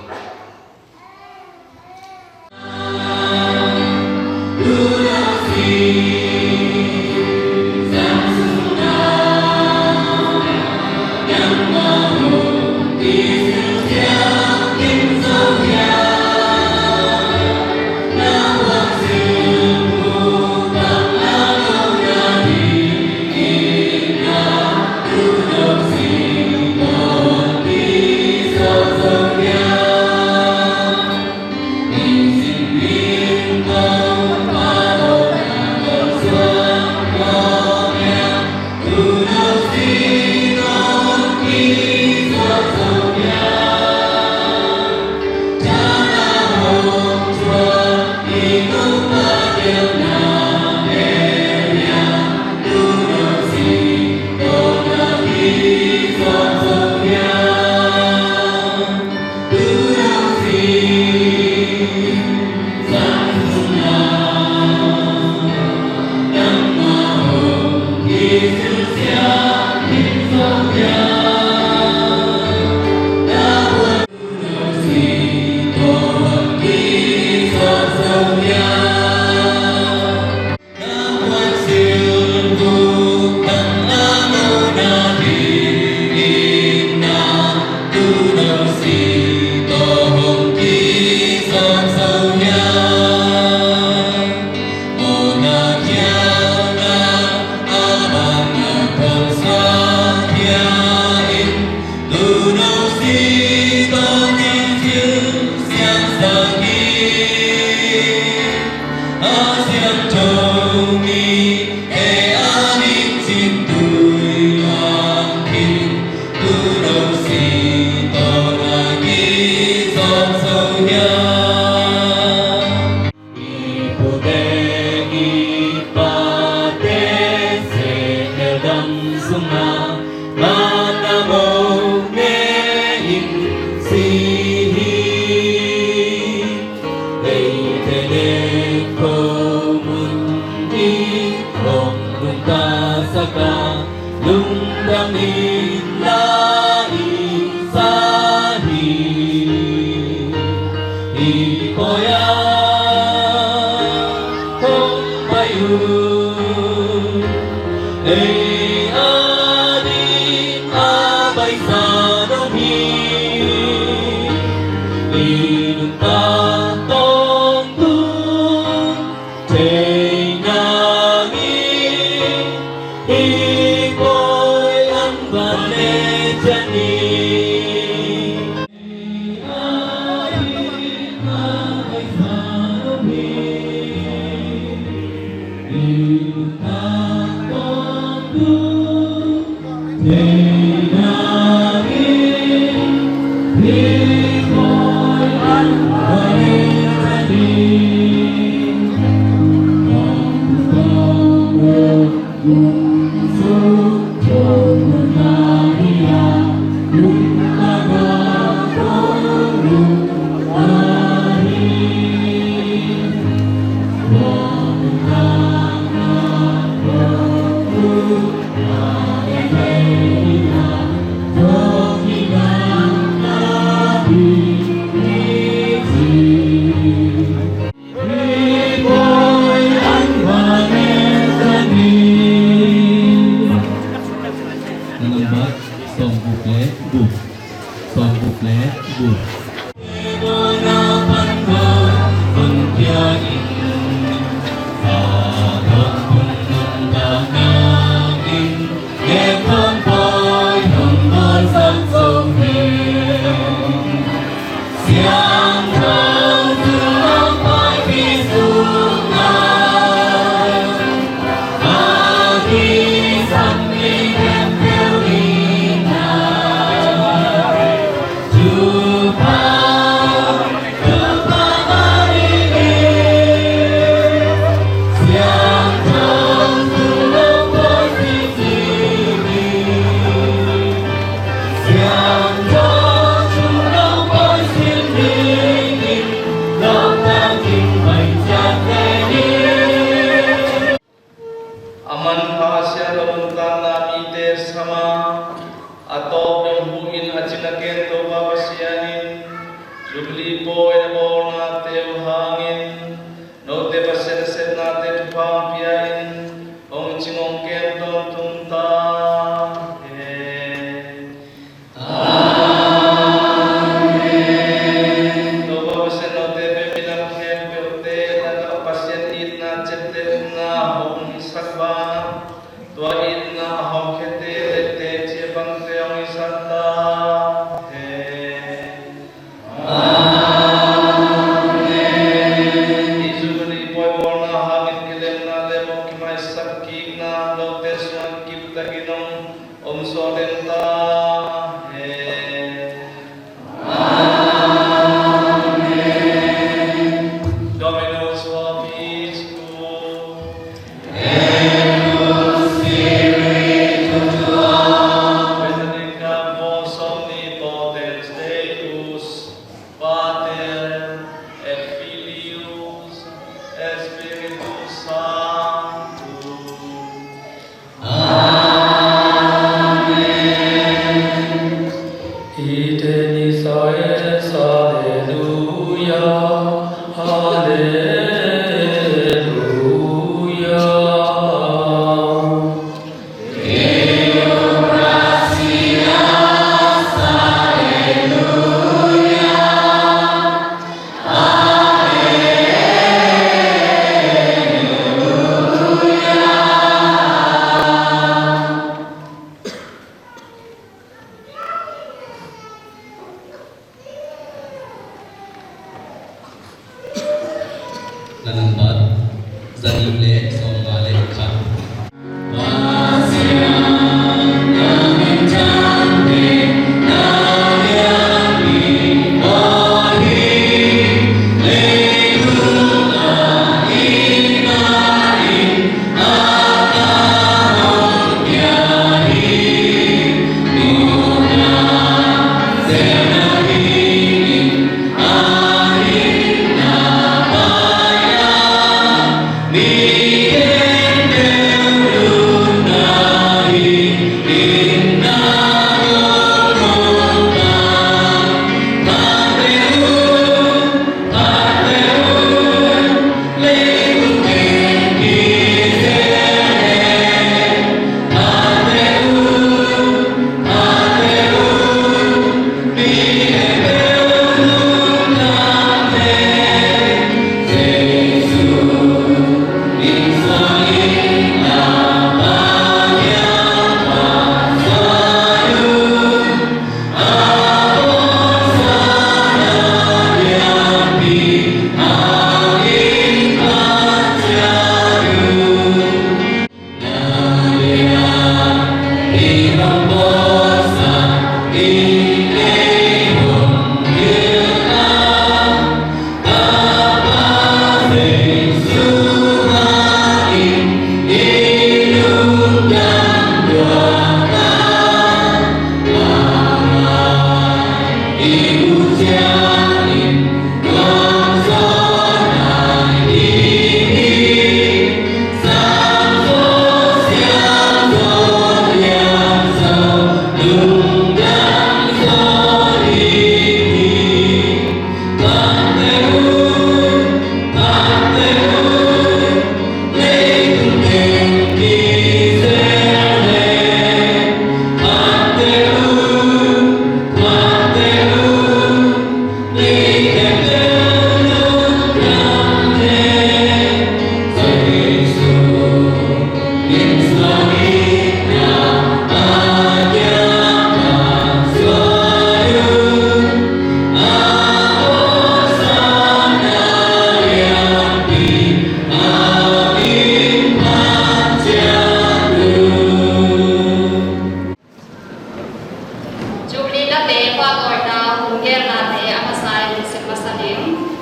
I pute i pate sehnel dam sungah man a mawh ne in si hi. Eite deih ko mun i hong nungta sak a, lungdam in la i sa hi. I pawi a hong pai uh, ei a ding a baisa dong hi. I nungta tawntung thei nangin, hih pawi an van ne ciat ni. Nambat sawmguk le guk. Sawmguk le guk. A tawp dong hu in a cin a ken Topa Pasian in Jubilee pawi na bawlnate uh hangin note Pasian a sepnate thupha hong pia in hong cing hong kem tawntung ta hen. Amen. Topa Pasian note peuh minam khempeuhte lakah Pasian itna ciaptehna hong hisak bang tua itna a hawmkhiate le teci a pangte hong hisak ta hen. Amen. Hih Jubilee pawi bawlna hangin kilemna le mawh kimaisak kikna note sungah kiptakin hong om sawh den ta hen. Amen. Dominus vobiscum. Benedicam vos omnipotens Deus, Pater et Filius et Spiritus Sanctus. Amen. Ite ni sa es, Alleluia, Alleluia. Lambat, zanih le sawmnga le khat. Jubilee late pahtawina hun geelnate a masa in sim masa ding.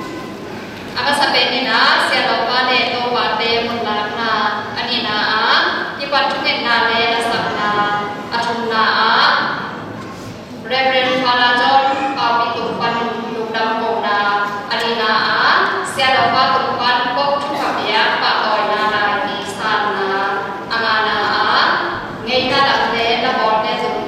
A masa pen in ah siahdampa le topate munlakna, a nihna ah kipat thungetna le lasakna, a thumna ah Reverend Father John Paupi Tung Pan lungdam kohna, a lina ah siahdampa Tung Pan Kok Thu Kha Piak pahtawina lai sanna, a ngana ah ngeina lam le na bawlte zong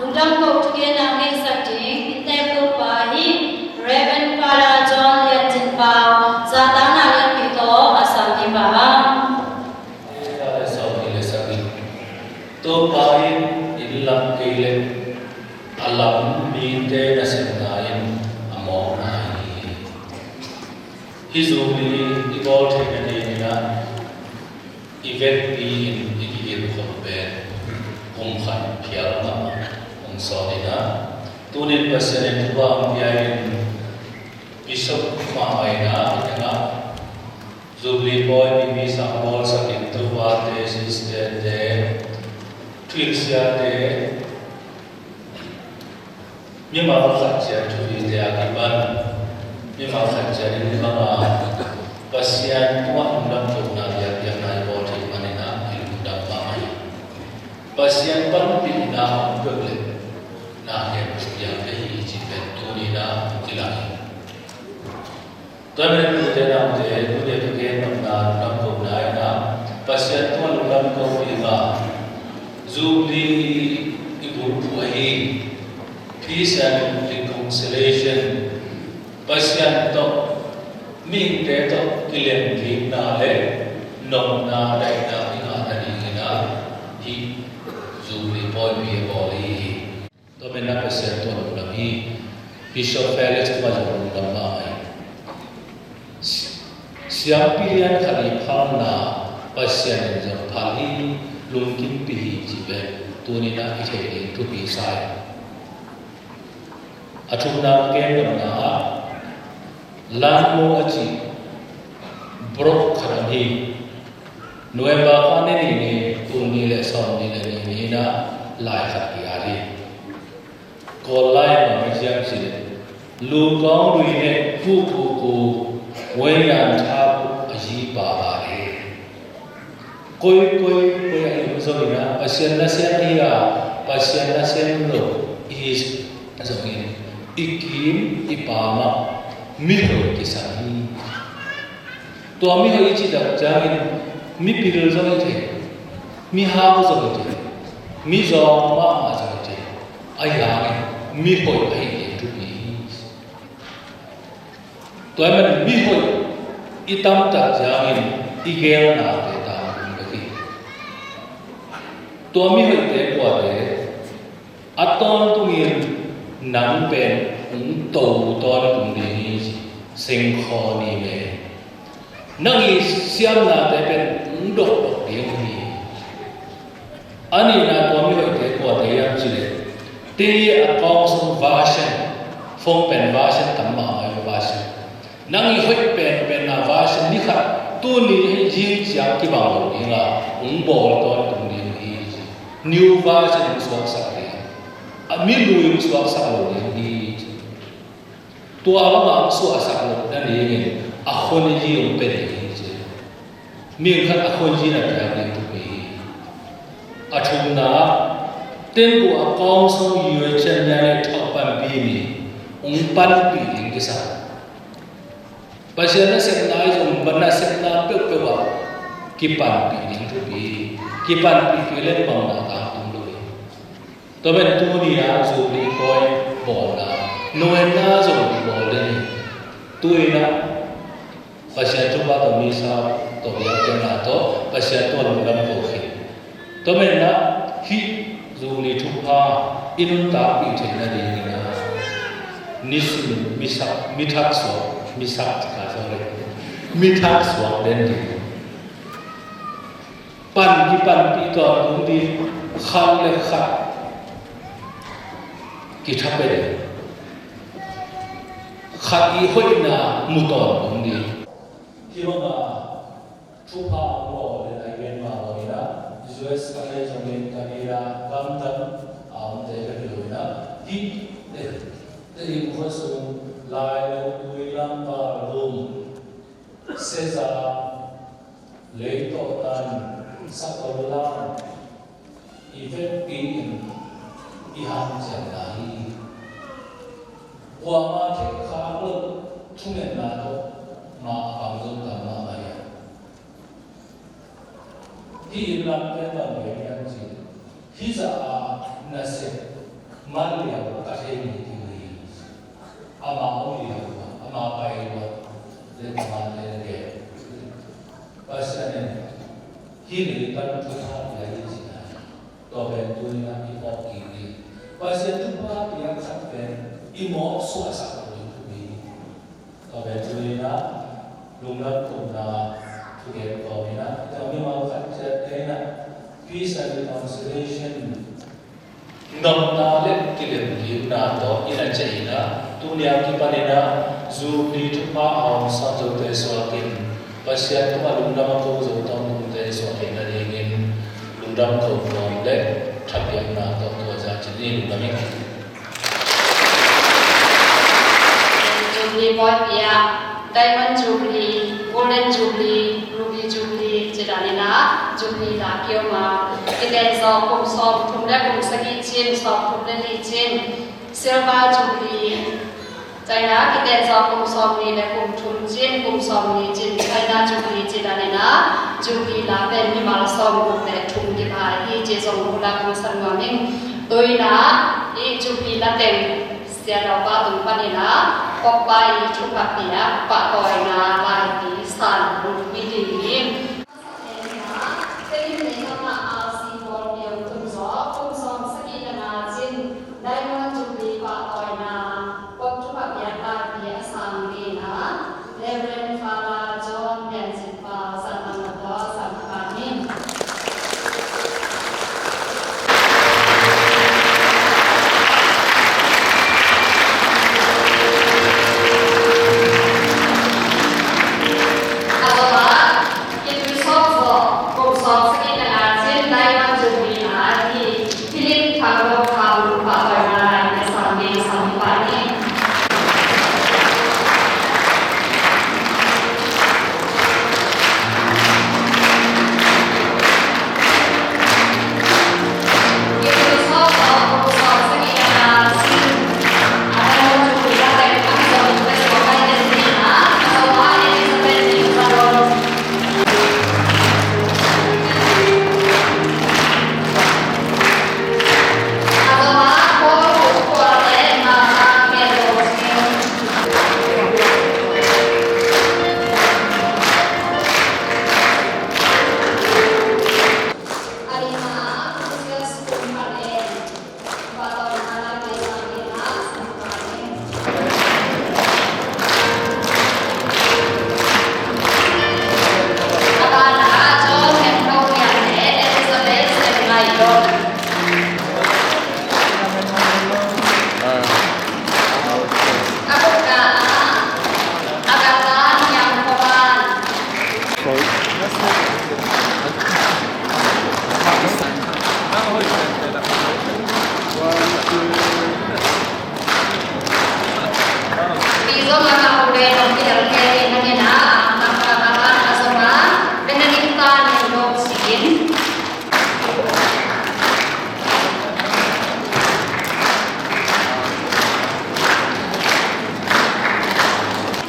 Lungdam ko thugenna ngetsak ding i tek Topa hi. Reverend Father John Lian Cin Pau, zahtakna lianpi tawh a sam hi pah hang. Topa in inn lam kei leh a lam mite nasepna in a mawkna hi. Hih Jubilee i bawl theihna dingin ah i vekpi in i kigin khol pen kum khat phial mahmah hong sawn in ah, tunin Pasian in thupha hong pia in Bishop mahmah in ah i tengah Jubilee pawi mi misa bawlsakin thupha te, sister te, thuhilh siate, mimal khat ciat thupite a kipan, mimal khat ciat in banga Pasian tungah lungdam kohna biakpiakna i bawl theih manin ah i lungdam mahmah hi. Pasian panpihna a om peuh leh na khempeuh piang ka hi cih pen tuni-in ah kilang hi. Tua ahih manin tute naute, tuni-a ka gen nopna, lungdam kohna in ah Pasian tungah lungdam ko ding a, Jubilee i bulphuh ahi Peace and Reconciliation, Pasian tawh mihingte tawh kilemkikna le nopna daihna i ngahna dingin ah hih Jubilee pawi mi a bawl ahi hi. Tua manin ah Pasian tungah lungdam hi. Bishop Felix tungah zong lungdam mahmah hi. Si-, siampi lian khat i phalna Pasian in zong phal hi, lungkimpih hi cih pen tuni-in ah i theih ding thupi sa hi. A thumna ka gen nopna ah Lanmo a cih brok khat om hi. November kha ni nih ni, tul nih le sawmnih le nih ni-in ah lai khat ki-at hi. Kawl lai in bang na ci hiam cih leh, Lu Kawng Lui ne Pu Ku Ku, Wei Yan Tha Pu a zipa a hi. Koi, koi, koi a hi zongin ah, Pasian nasem hi a, Pasian nasem lo i hi zongin, i kim i pam ah mihoih kisam hi. Tua mihoih i cih tak ciangin mipil zong hi thei, mihau zong hi thei, mizawng mahmah zong hi thei, ahi hangin mihoih ahih ding thupi hi. Tua ahih manin mihoih i tam tak ciangin i geelnate tangtung bek hi. Tua mihoihte kuate a tawntungin nang pen hong to tawntung ding hi ci, sengkhaw ni me. Nang i siamnate pen hong dokdok ding hi. A nihna tua mihoihte kuate hiam cih leh, tei a kawng sung version, phone pen version tam mahmah hi version. Nang i hoih penpenna version ni khat, tuni hih zing ciang kibang lo ding a, hong bawl tawntung ding hi ci. New version hong suaksak ding. A mi lui hong suaksak lo ding hi ci. Tua bangah hong suahsak loh nadingin a khuazi hong pia ding hi ci. Mi khat a khuazi na piak ding thupi hi. A thumna, tengku a kawng sung yu cian nia le thawh panpi mi hong panpih ding kisa. Pasian nasepna ahi zong, nasepna peuhpeuh ah kipanpih ding thupi hi. Kipanpih kei leh bangmah tangtung lo hi. Tua pen tuni-a Jubilee pawi bawlna, Novena zong i bawl den hi. Tu-in ah Pasian thupha tawh misa tawh biakpiakna tawh Pasian tungah lungdam ko khin. Tua manin ah hih Jubilee thupha i nuntakpih theihna dingin ah nisim misak, mithak suak, misak cika suak le mithak suak den ding. Pan kipanpih tawntung ding, khat le khat kitha pia ding, khat i hoihna mu tawntung ding. Hih bangah thupha hong bawl le nai gen mah bangin ah U S a lei zongin Canada gamdang a omte bek hi lo in ah hih te, te in khua sung Lailo, Tuilam, Valum, Seza, Leitawh Tan, Sakol Lam i vekpi in i hanciamna hi. Kuamah theih khak loh thungetna tawh mah a pang zo tam mahmah hi. Hih inn lam pen bang gen hiam cih leh, hih zah a nasep Man liau ka thei ni ti mai. Ama om liau, ama pai liau. Le ama le le. Pasian in hih leitung thupha pia hi ci-in ah, tua pen tu-in ah i phawk kik ding. Pasian thupha piaksak pen i mawh suaksak lo ding thupi. Tua pen tu-in ah lungdam kohna thugen kawmin ah, tua mimal khat ciat te in ah peace and reconciliation nopna le kilemlimna tawh i na ciah in ah, tuni a kipanin ah Jubilee thupha a hong sam zote suakin, Pasian tungah lungdam a ko zo tawntungte suakin a dingin lungdam ko nuam le thapiakna tawh tua zah cih ni. Lungdam ing. Jubilee pawipi ah Diamond Jubilee, Golden Jubilee, Ruby Jubilee ci danin ah Jubilee la kiom a, kiten zawh kum sawmthum le kum sagih cin, sawmthum le li cin, Silver Jubilee, China kiten zawh kum sawmnih le kum thum cin, kum sawmnih cin, China Jubilee ci danin ah Jubilee la pen mimal sawmguk le thum kipha hi ci zong hula kong san nuam ing. Tu-in ah i Jubilee la teng Siadawpa tung panin ah Pawkpa i thupha piak pahtawina laipi san lut hi ding hi. Tedim Meikapa R C Pawl Piang Tum Zaw, kum sawm sagih le nga cin, Diamond Jubilee pahtawina, Pawk thupha piak laipi a sang ding a, Reverend Father John Lian Cin Pau, Zan Lam Mataw, Zan Pau Ni. A zom ah, Kitui Sawm Zaw, kum sawm sagih le nga cin, Diamond Jubilee a hi, Philip Thang Lo Kham, pahtawina laipi a sang ding, sang pah ni.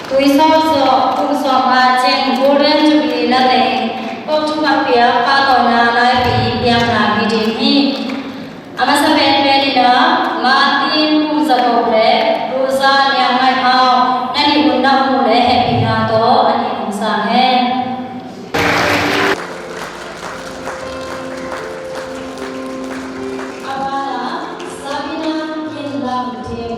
Tui Sawm Zaw, kum sawm nga cin, Golden Jubilee la lei, Pawk thupha piak pahtawina laipi piakna hi ding hi. A masa penpen in ah Martin Pu Za Tho le Rosa Niang Ngai Hau, na nih un na mu le hehpihna tawh a nih hong sang hen. A banah Sabina Kin Lam Tim.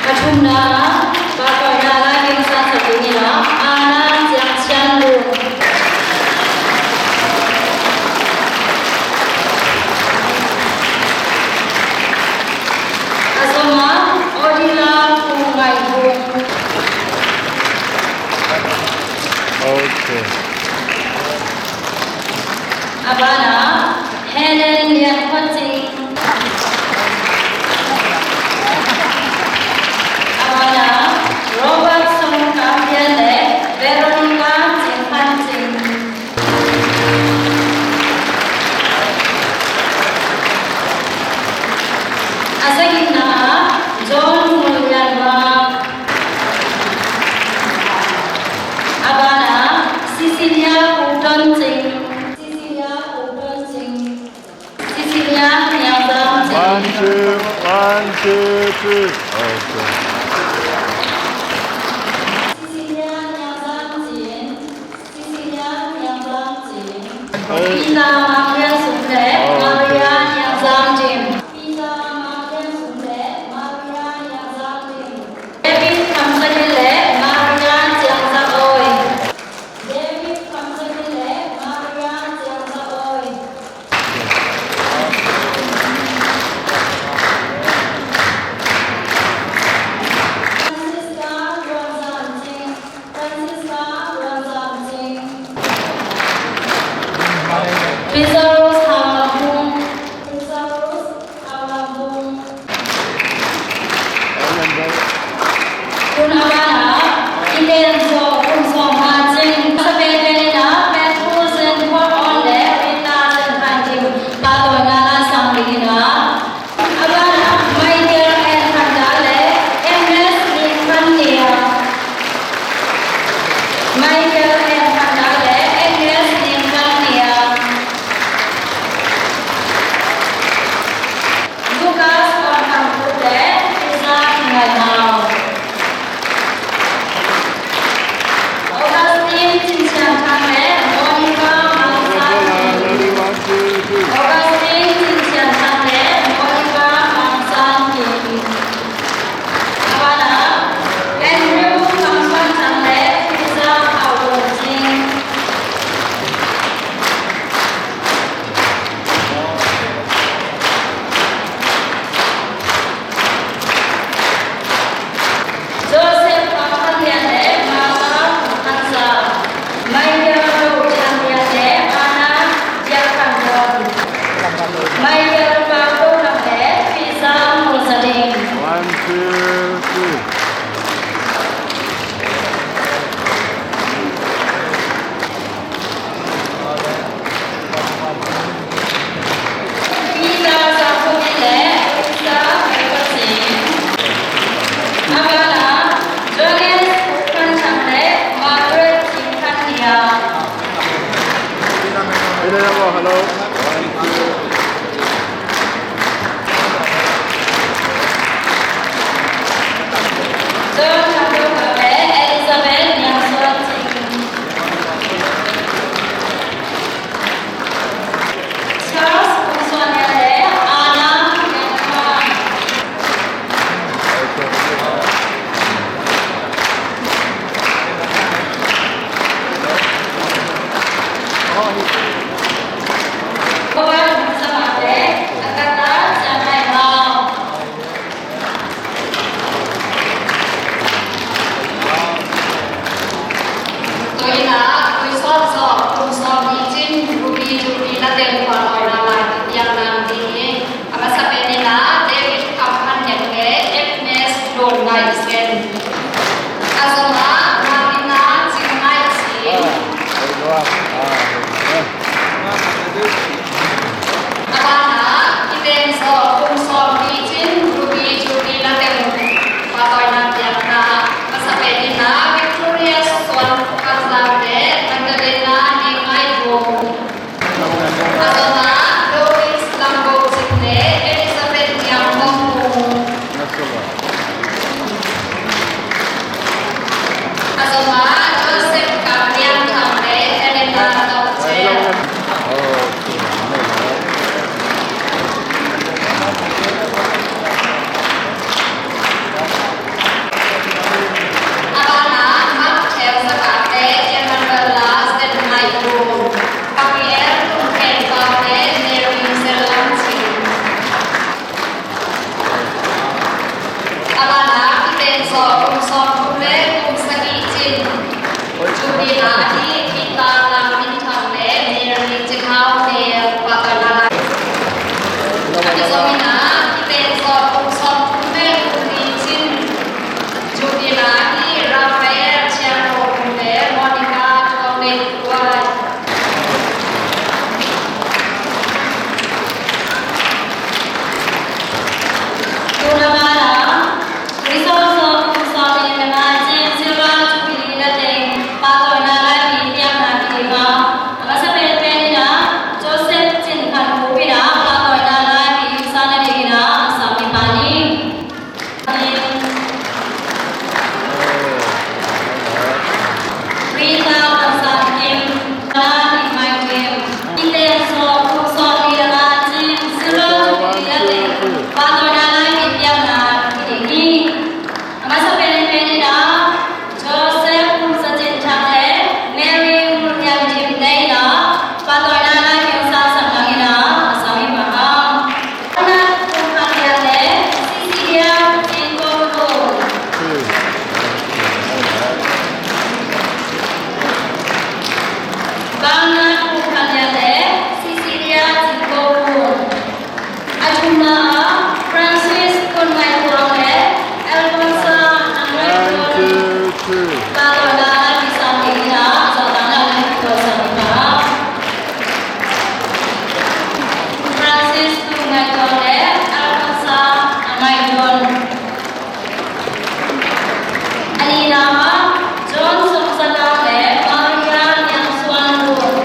A thumna ah, pahtawina laipi a sang sak ding in ah, Ana Ciang Cian Lun. A zom ah, Odila Pu Ngai Hun. Okay. A banah, Helen Lian Khua Cing. A banah, Robert Sung Kam Lian le Veronica Cing Khan Cing. A sagihna ah, John Mul Lian Mak. A ban Cecilia Pu Ton Cing. Cecilia Pu Ton Cing. Cecilia Niang Zam Cing. One, two, one, two, three. Okay. Cecilia Niang Zam Cing. Cecilia Niang Zam Cing. Peter Mang Lian Sum le Maria Niang Zam Cing. Peter Mang Lian Sum le Maria Niang Zam Cing. David Kham Sa Gin le Maria Ciang Zak Oi. David Kham Sa Gin le Maria Ciang Zak Oi. Francisca Luang Zam Cing. Francisca Luang Zam Cing. Lazarus Hau Lam Bung. Lazarus Hau Lam Bung. Tun a banah, i pen zaw, kum sawm nga cing, sa pen pen in a, Pen Pu Zen Phuan Awn le Rita Zen Phan Kim, pahtawi na la sang ding in a. A banah, Michael N Khan Dal le Agnes Lim Khan Nia. Michael N Khan Dal le Agnes Lim Khan Nia. Lucas Wan Kam Kut le Teresa Ngai Mau. Augustine Cin Sian Thang le Monica Mang San Kim. Augustine Cin Sian Thang le Monica Mang San Kim. A banah, Andrew Mang Suan Thang le Teresa Hau Lun Cing. Joseph Pau Khan Lian le Martha Pau Khan Za, Michael Lo Chan Lian le Anna Dia Khan Don, Michael Pau Ko Lam le Fiza Mul Za Ding. One, two, three. Peter Zau Khup le Lisa Mei Khup Sing. A banah, Jones Khup Khan Thang le Margaret Kim Khan Nia. Hello. John Khan Khup Khan le Elizabeth Niang Suan Cing. Charles Kung Suan Lian le Anna Lian Khan. Bangna Pu Khan Lian le Cecilia Cin Ko Pun. A thumna ah Francis Kun Ngai Tuang le Alfonsa Nang Ngai Tuang. One, two, three. Pahtawinak a kisam ding in ah, zawhtakna a kituak sam ding ah. Francis Kun Ngai Tuang le Alfonsa Nang Ngai Tuang. A nihna ah John Sawm Za Dang le Maria Niang Suan Lun.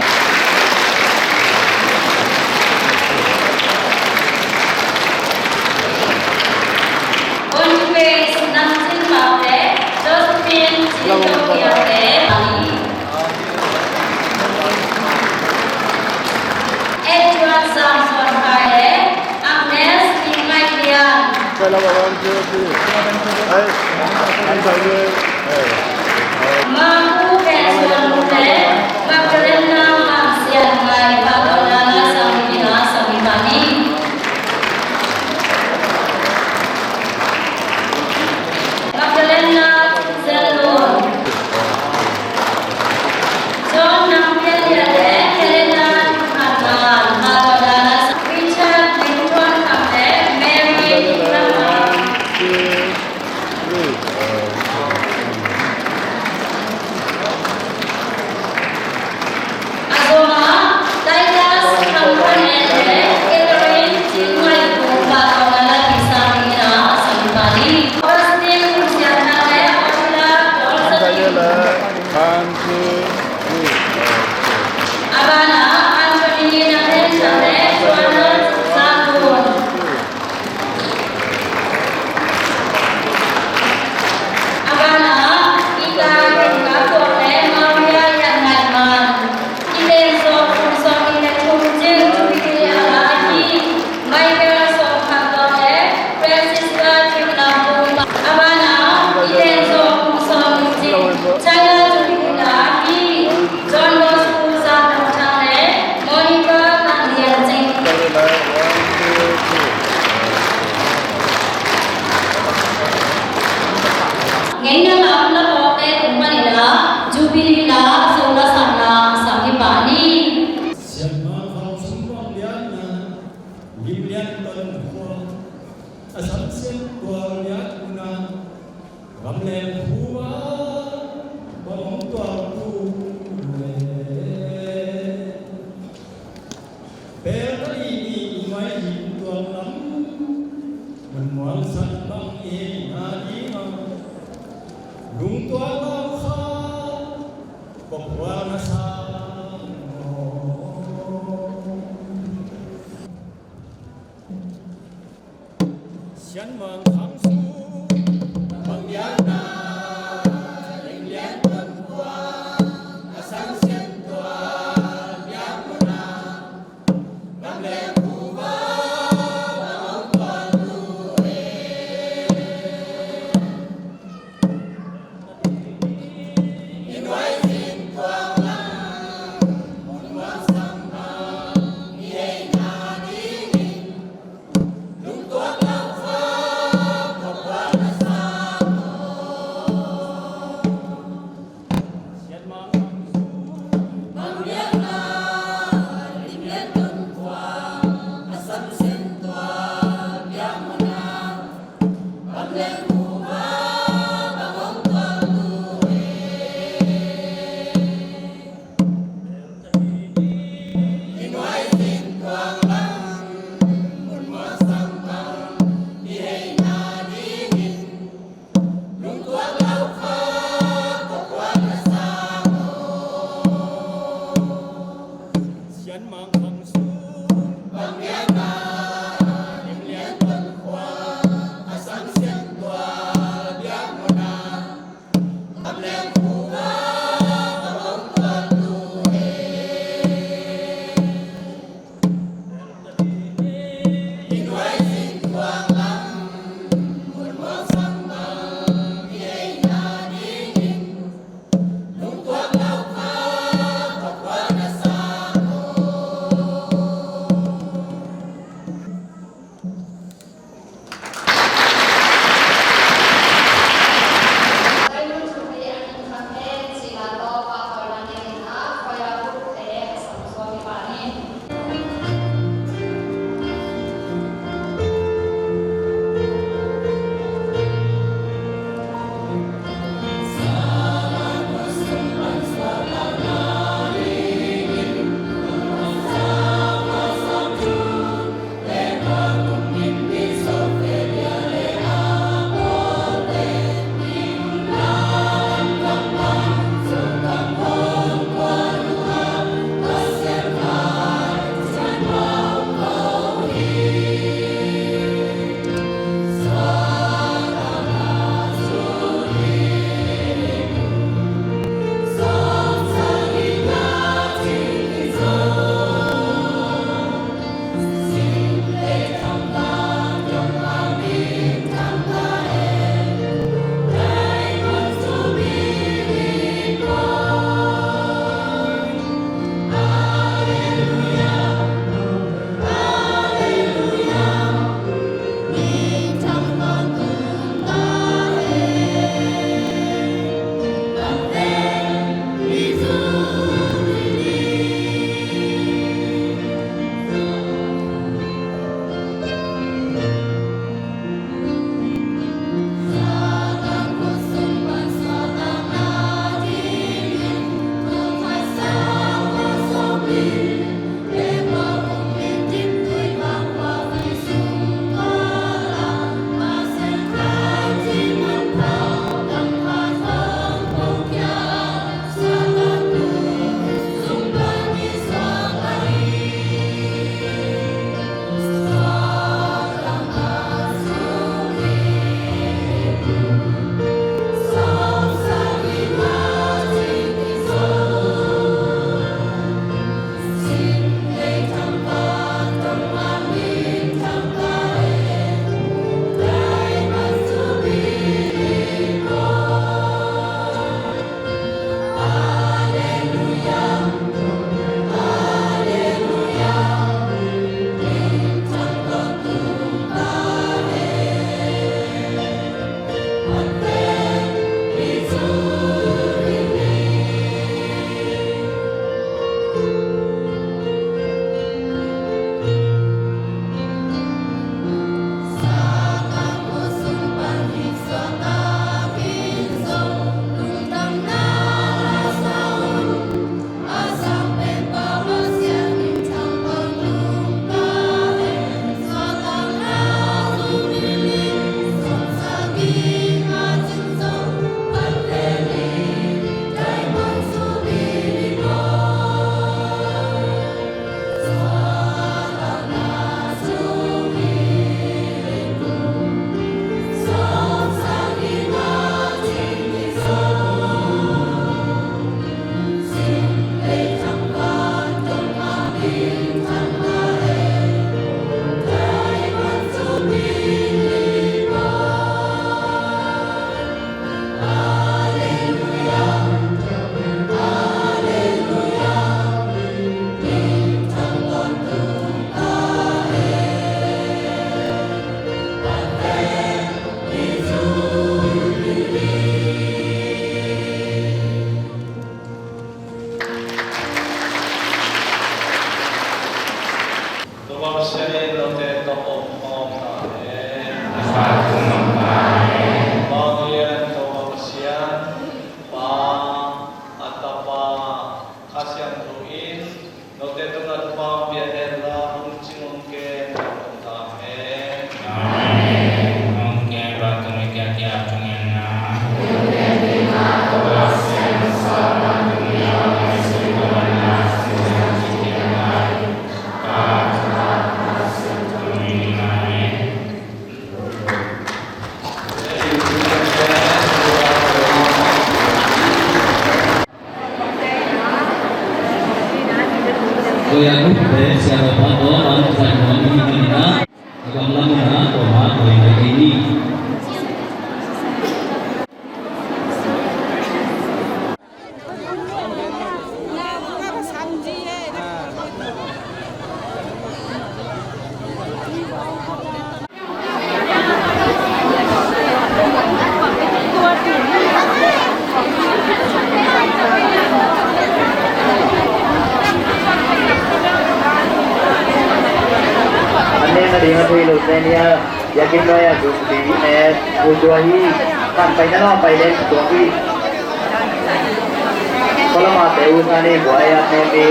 Boniface Nam Cin Mak le Josephine Cin Tok Kiang le Mali. Edward Zam Suan Khai le Agnes Lim Ngai Lian. Maku Ken Suan Lun le Magdalena Lam Sian Ngai, pahtawinak a kisam ding in ah, sam ding pah ni. Magdalena Zen Lun. John Nang Pian Lian le Helena Thang Ngan, pahtawinak a kisam. Richard Lim Tuan Kham le Mary Lim Lam Ngan. A zom ah Titus Kham Khan En le Catherine Cin Ngai Kung, pahtawinak a kisam ding in ah, sam ding pah ni. Augustine Kum Sian Thang le Otila Dolsa Lim. One, two, three. A ban ah Anthony Nang En Thang le Joanna Cin Sa Kun. A ban ah Ita Ken Kap Tuak le Maria Lian Ngai Man. Kiten zawh kum sawmnih le thum cing Jubilee a la hi Michael Sawm Khat Tuak le Francisca Kim Lam Pum. A ban ah kiten zawh kum sawmnih cing China Jubilee a la hi John Bosco Zam Thang le Monica Nang Lian Cing. Ngeina lam la phawkte tung panin ah Jubilee la Zo lasakna sam hi pah ni. Siangtho khang sung bang lianna, lim lian ton khua, a sam sian tua lian una, Ram leng phu a bang hong tuak tu le. Pel ka lih nih nuai lim tuak lam, mun muang san bang ei na ding a, lungtuak lau kha, kop hual na sa maw. Sian Mang Khang Su, bang lian na, lim lian ton kua, a sang sian tua, lian mu na, lam le ku ba, bang ong tua lu e. Pasian in note tawh om khawm ta hen. Vanglian Topa Pasian, Pa, a Tapa, Kha Siangtho in note tungah thupha hong pia hen la, hong cing hong kem khawm ta hen. Amen. Hong kem, Topa, tua tung in na. Koya group te sia lo pa to an sai mo ni ni na. Agam lam na to ma to ni ni. An nek a ding a thei lo te nia, biakinn nuai ah zumbi ne, mutua hi, kan pai na lo pai le, tua hi. Khualamate usa ni buai a ne mi.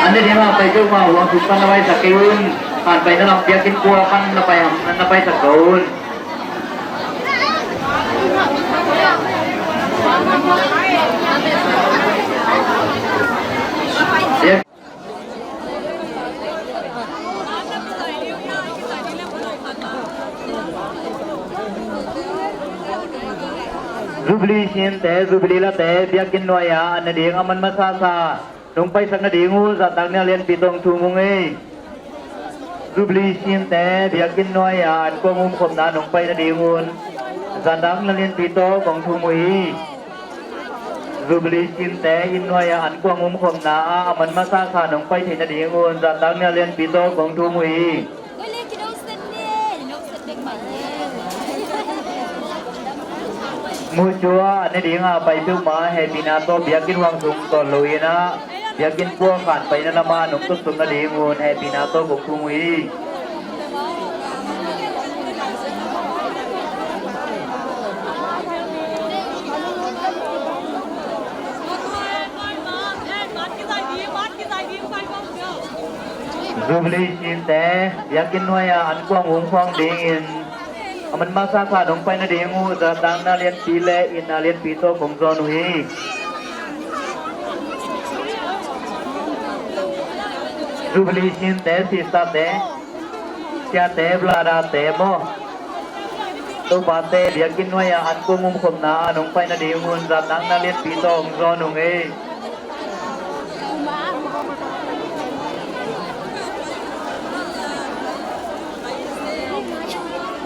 An ne ding a pai peuhmah huang sung pan na pai sak kei un. Kan pai na lam biakinn kua pan na pai, na pai sak ko un. Jubilee sinte, Jubilee late, biakinn nuai-ah an ne ding a man masa sa nong paisak nading uh zahtakna lianpi tawh hong thum ung ei. Jubilee sinte biakinn nuai-ah an kuang umkhopna nong pai nading un zahtakna lianpi tawh hong thum uh hi. Jubilee sinte inn nuai-ah an kuang umkhopna ah a man masa sa nong pai thei nading un zahtakna lianpi tawh hong thum uh hi. Mutua an ne ding a pai peuhmah hehpihna tawh biakinn huang sung tawn lo in ah biakinn kua khan paina lamah nong tutsuk nading un hehpihna tawh kong thum uh hi. Jubilee sinte biakinn nuai-ah an kuang umkhop dingin a man masa sa nong pai nading uh zahtakna lianpi le itna lianpi tawh kong zawn uh hi. Jubilee sinte, sisterte, siate, brother-te maw, topate, biakinn nuai-ah an kuang umkhopna ah nong pai nading un zahtakna lianpi tawh hong zawn ung ei.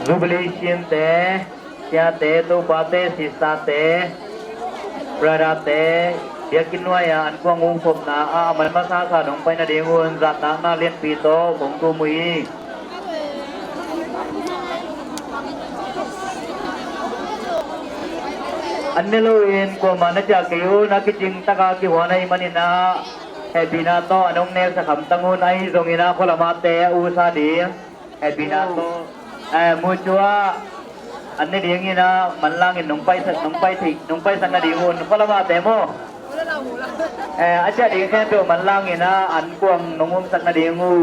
Jubilee sinte, siate, topate, sisterte, brother-te, biakinn nuai-ah an kuang umkhopna ah a man masa sa nong pai nading un zahtakna lianpi tawh kong thum uh hi. An ne lo in kuamah na ciah kei un, a kicing taka kihuan ahih manin ah hehpihna tawh an hong neksak hamtang un, ahi zongin ah khualamate a usa ding hehpihna tawh, eh, mutua an ne dingin ah manlangin nong paisak, nong pai thei, nong paisak nading un khualamate maw. Eh, a ciah ding khempeuh manlangin ah an kuang nong umsak nading uh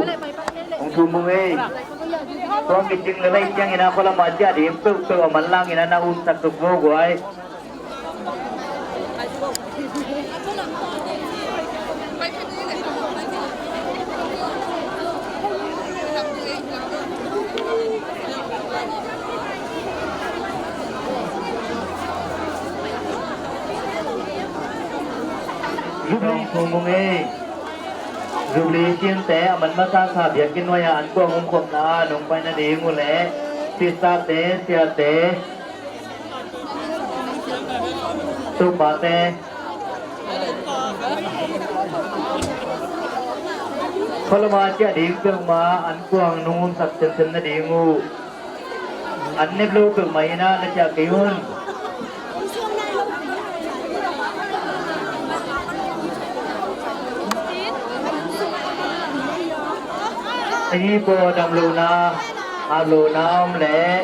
hong thum ung ei. Kuang kicing le lei ciangin ah khualamah ciah ding peuhpeuh a manlangin ah na umsak tuk vo guai. Jubilee sung ung ei. Jubilee sinte a man masa sa biakinn nuai-ah an kuang umkhopna ah nong pai nading uh leh sisterte, siate, topate, Khualama ciah ding peuhmah an kuang nungumsak semsem nading uh. An nep lo peuhmah hi na, na ciah kei un. Ahi paw dam lohna, hau lohna om leh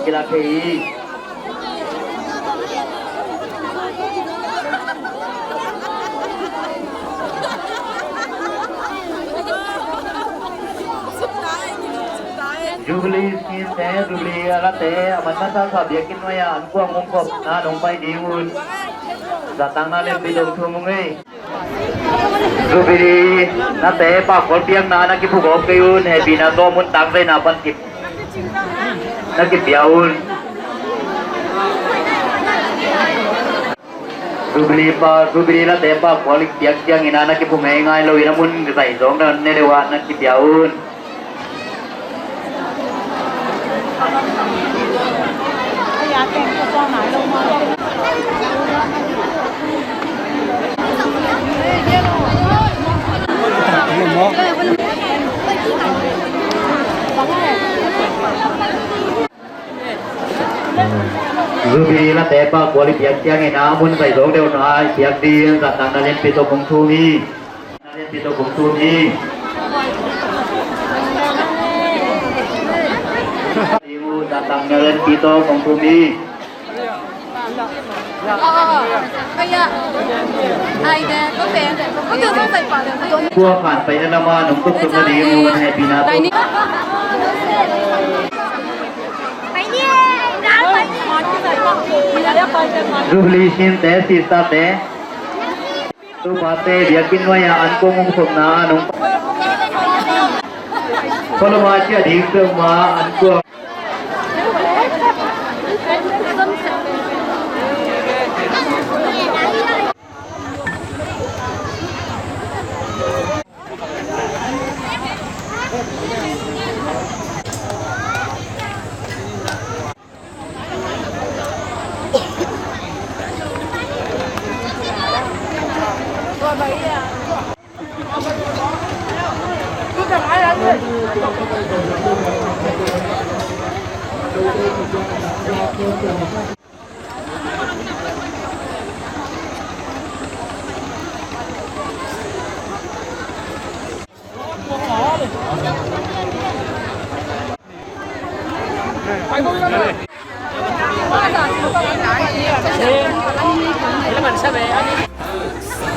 kilak thei hi. Jubilee sinte, Jubilee a late, a man masa sa biakinn nuai-ah an kuang hong khopna nong pai ding un. Zahtangna lianpi tawh thum ung ei. Jubilee nate, pakhual piakna na kiphugawp kei un, hehpihna tawh mun tangzaina pan kip na kipia un. Jubilee pa, Jubilee late pakhual i piak ciangin a na kiphu ngeingai lo in a mun zai zawng na ne deuh ah na kipia un. Jubilee late pakhual i piak ciangin a mun zai zawng deuh na i piak ding, zahtangna lianpi tawh kong thum hi. Lianpi tawh kong thum hi. Zahtangna lianpi tawh kong thum hi. Kua khan paina lamah nong tuk tuk nading un, hehpihna tawh. Jubilee sinte, sister te. Tupate biakinn nuai-ah an kuang hong khopna nong. Khualama ciah ding peuhmah an kuang.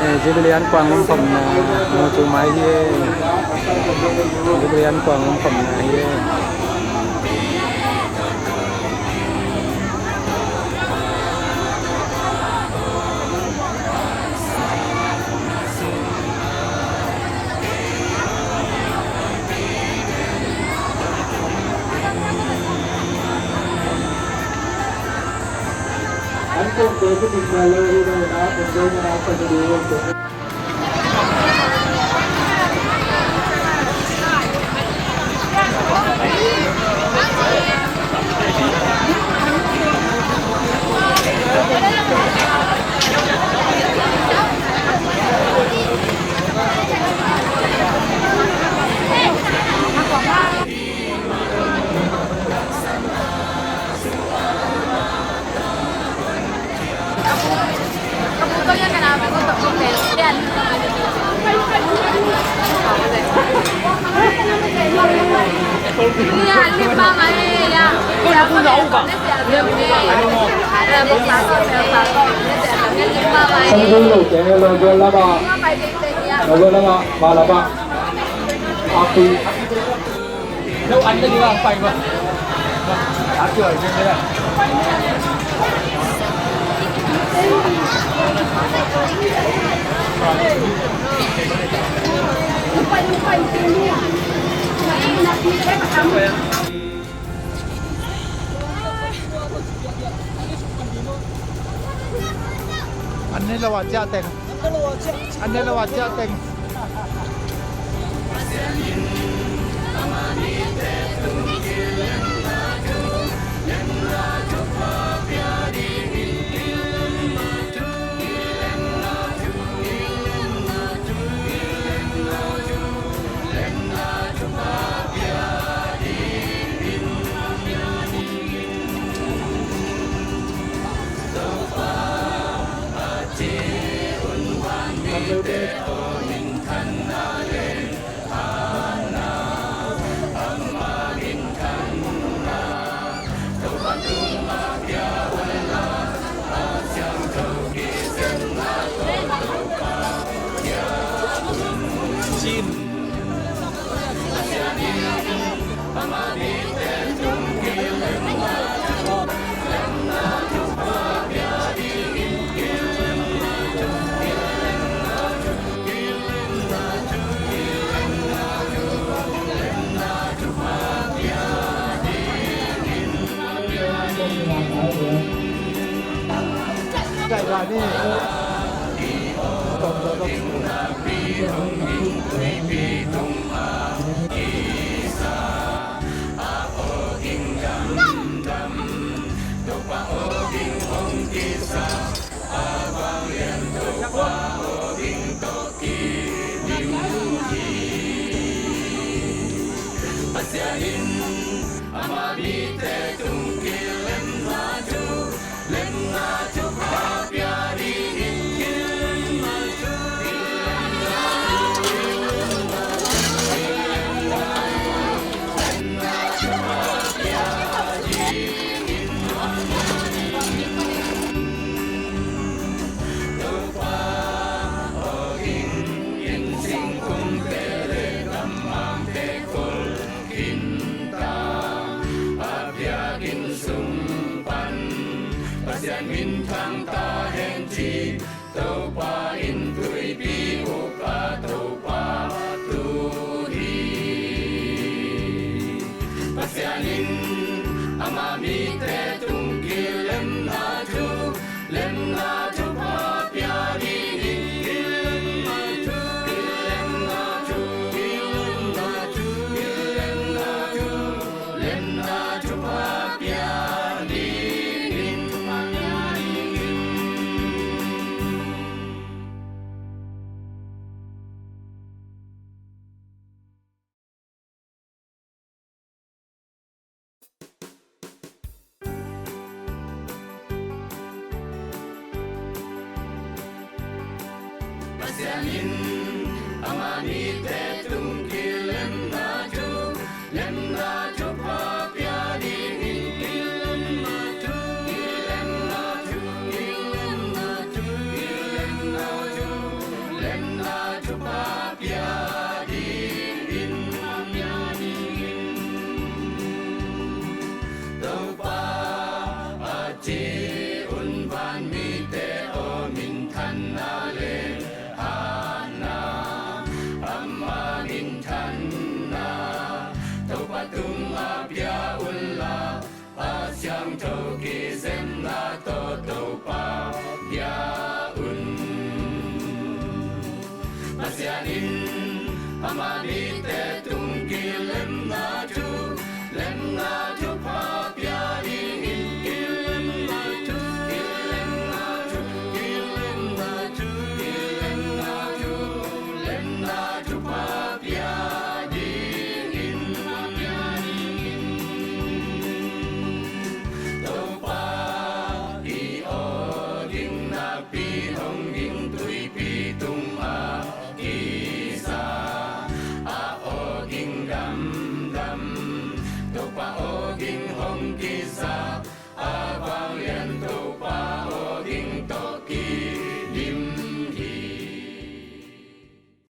Eh, Jubilee an kuang om khopna, mu cu mai hi e. Jubilee an kuang om khopna hi e. An ne lo a ciah teng. An ne lo a ciah teng. Pasian minthang ta hen ci. Topa in tuipi uk a Topa tu hi. Pasian in ama mite tung kilemna thu, lemna thupha pia ding hi. Lemna thu, lemna thu, lemna thu, lemna thupha pia ding hi. Pasian in ama mite tung kilemna thu, lemna thupha pia ding hi. Lemna thu, lemna thu, lemna thu, lemna thu, lemna thupha pia ding hi. Topa a ci un vanmi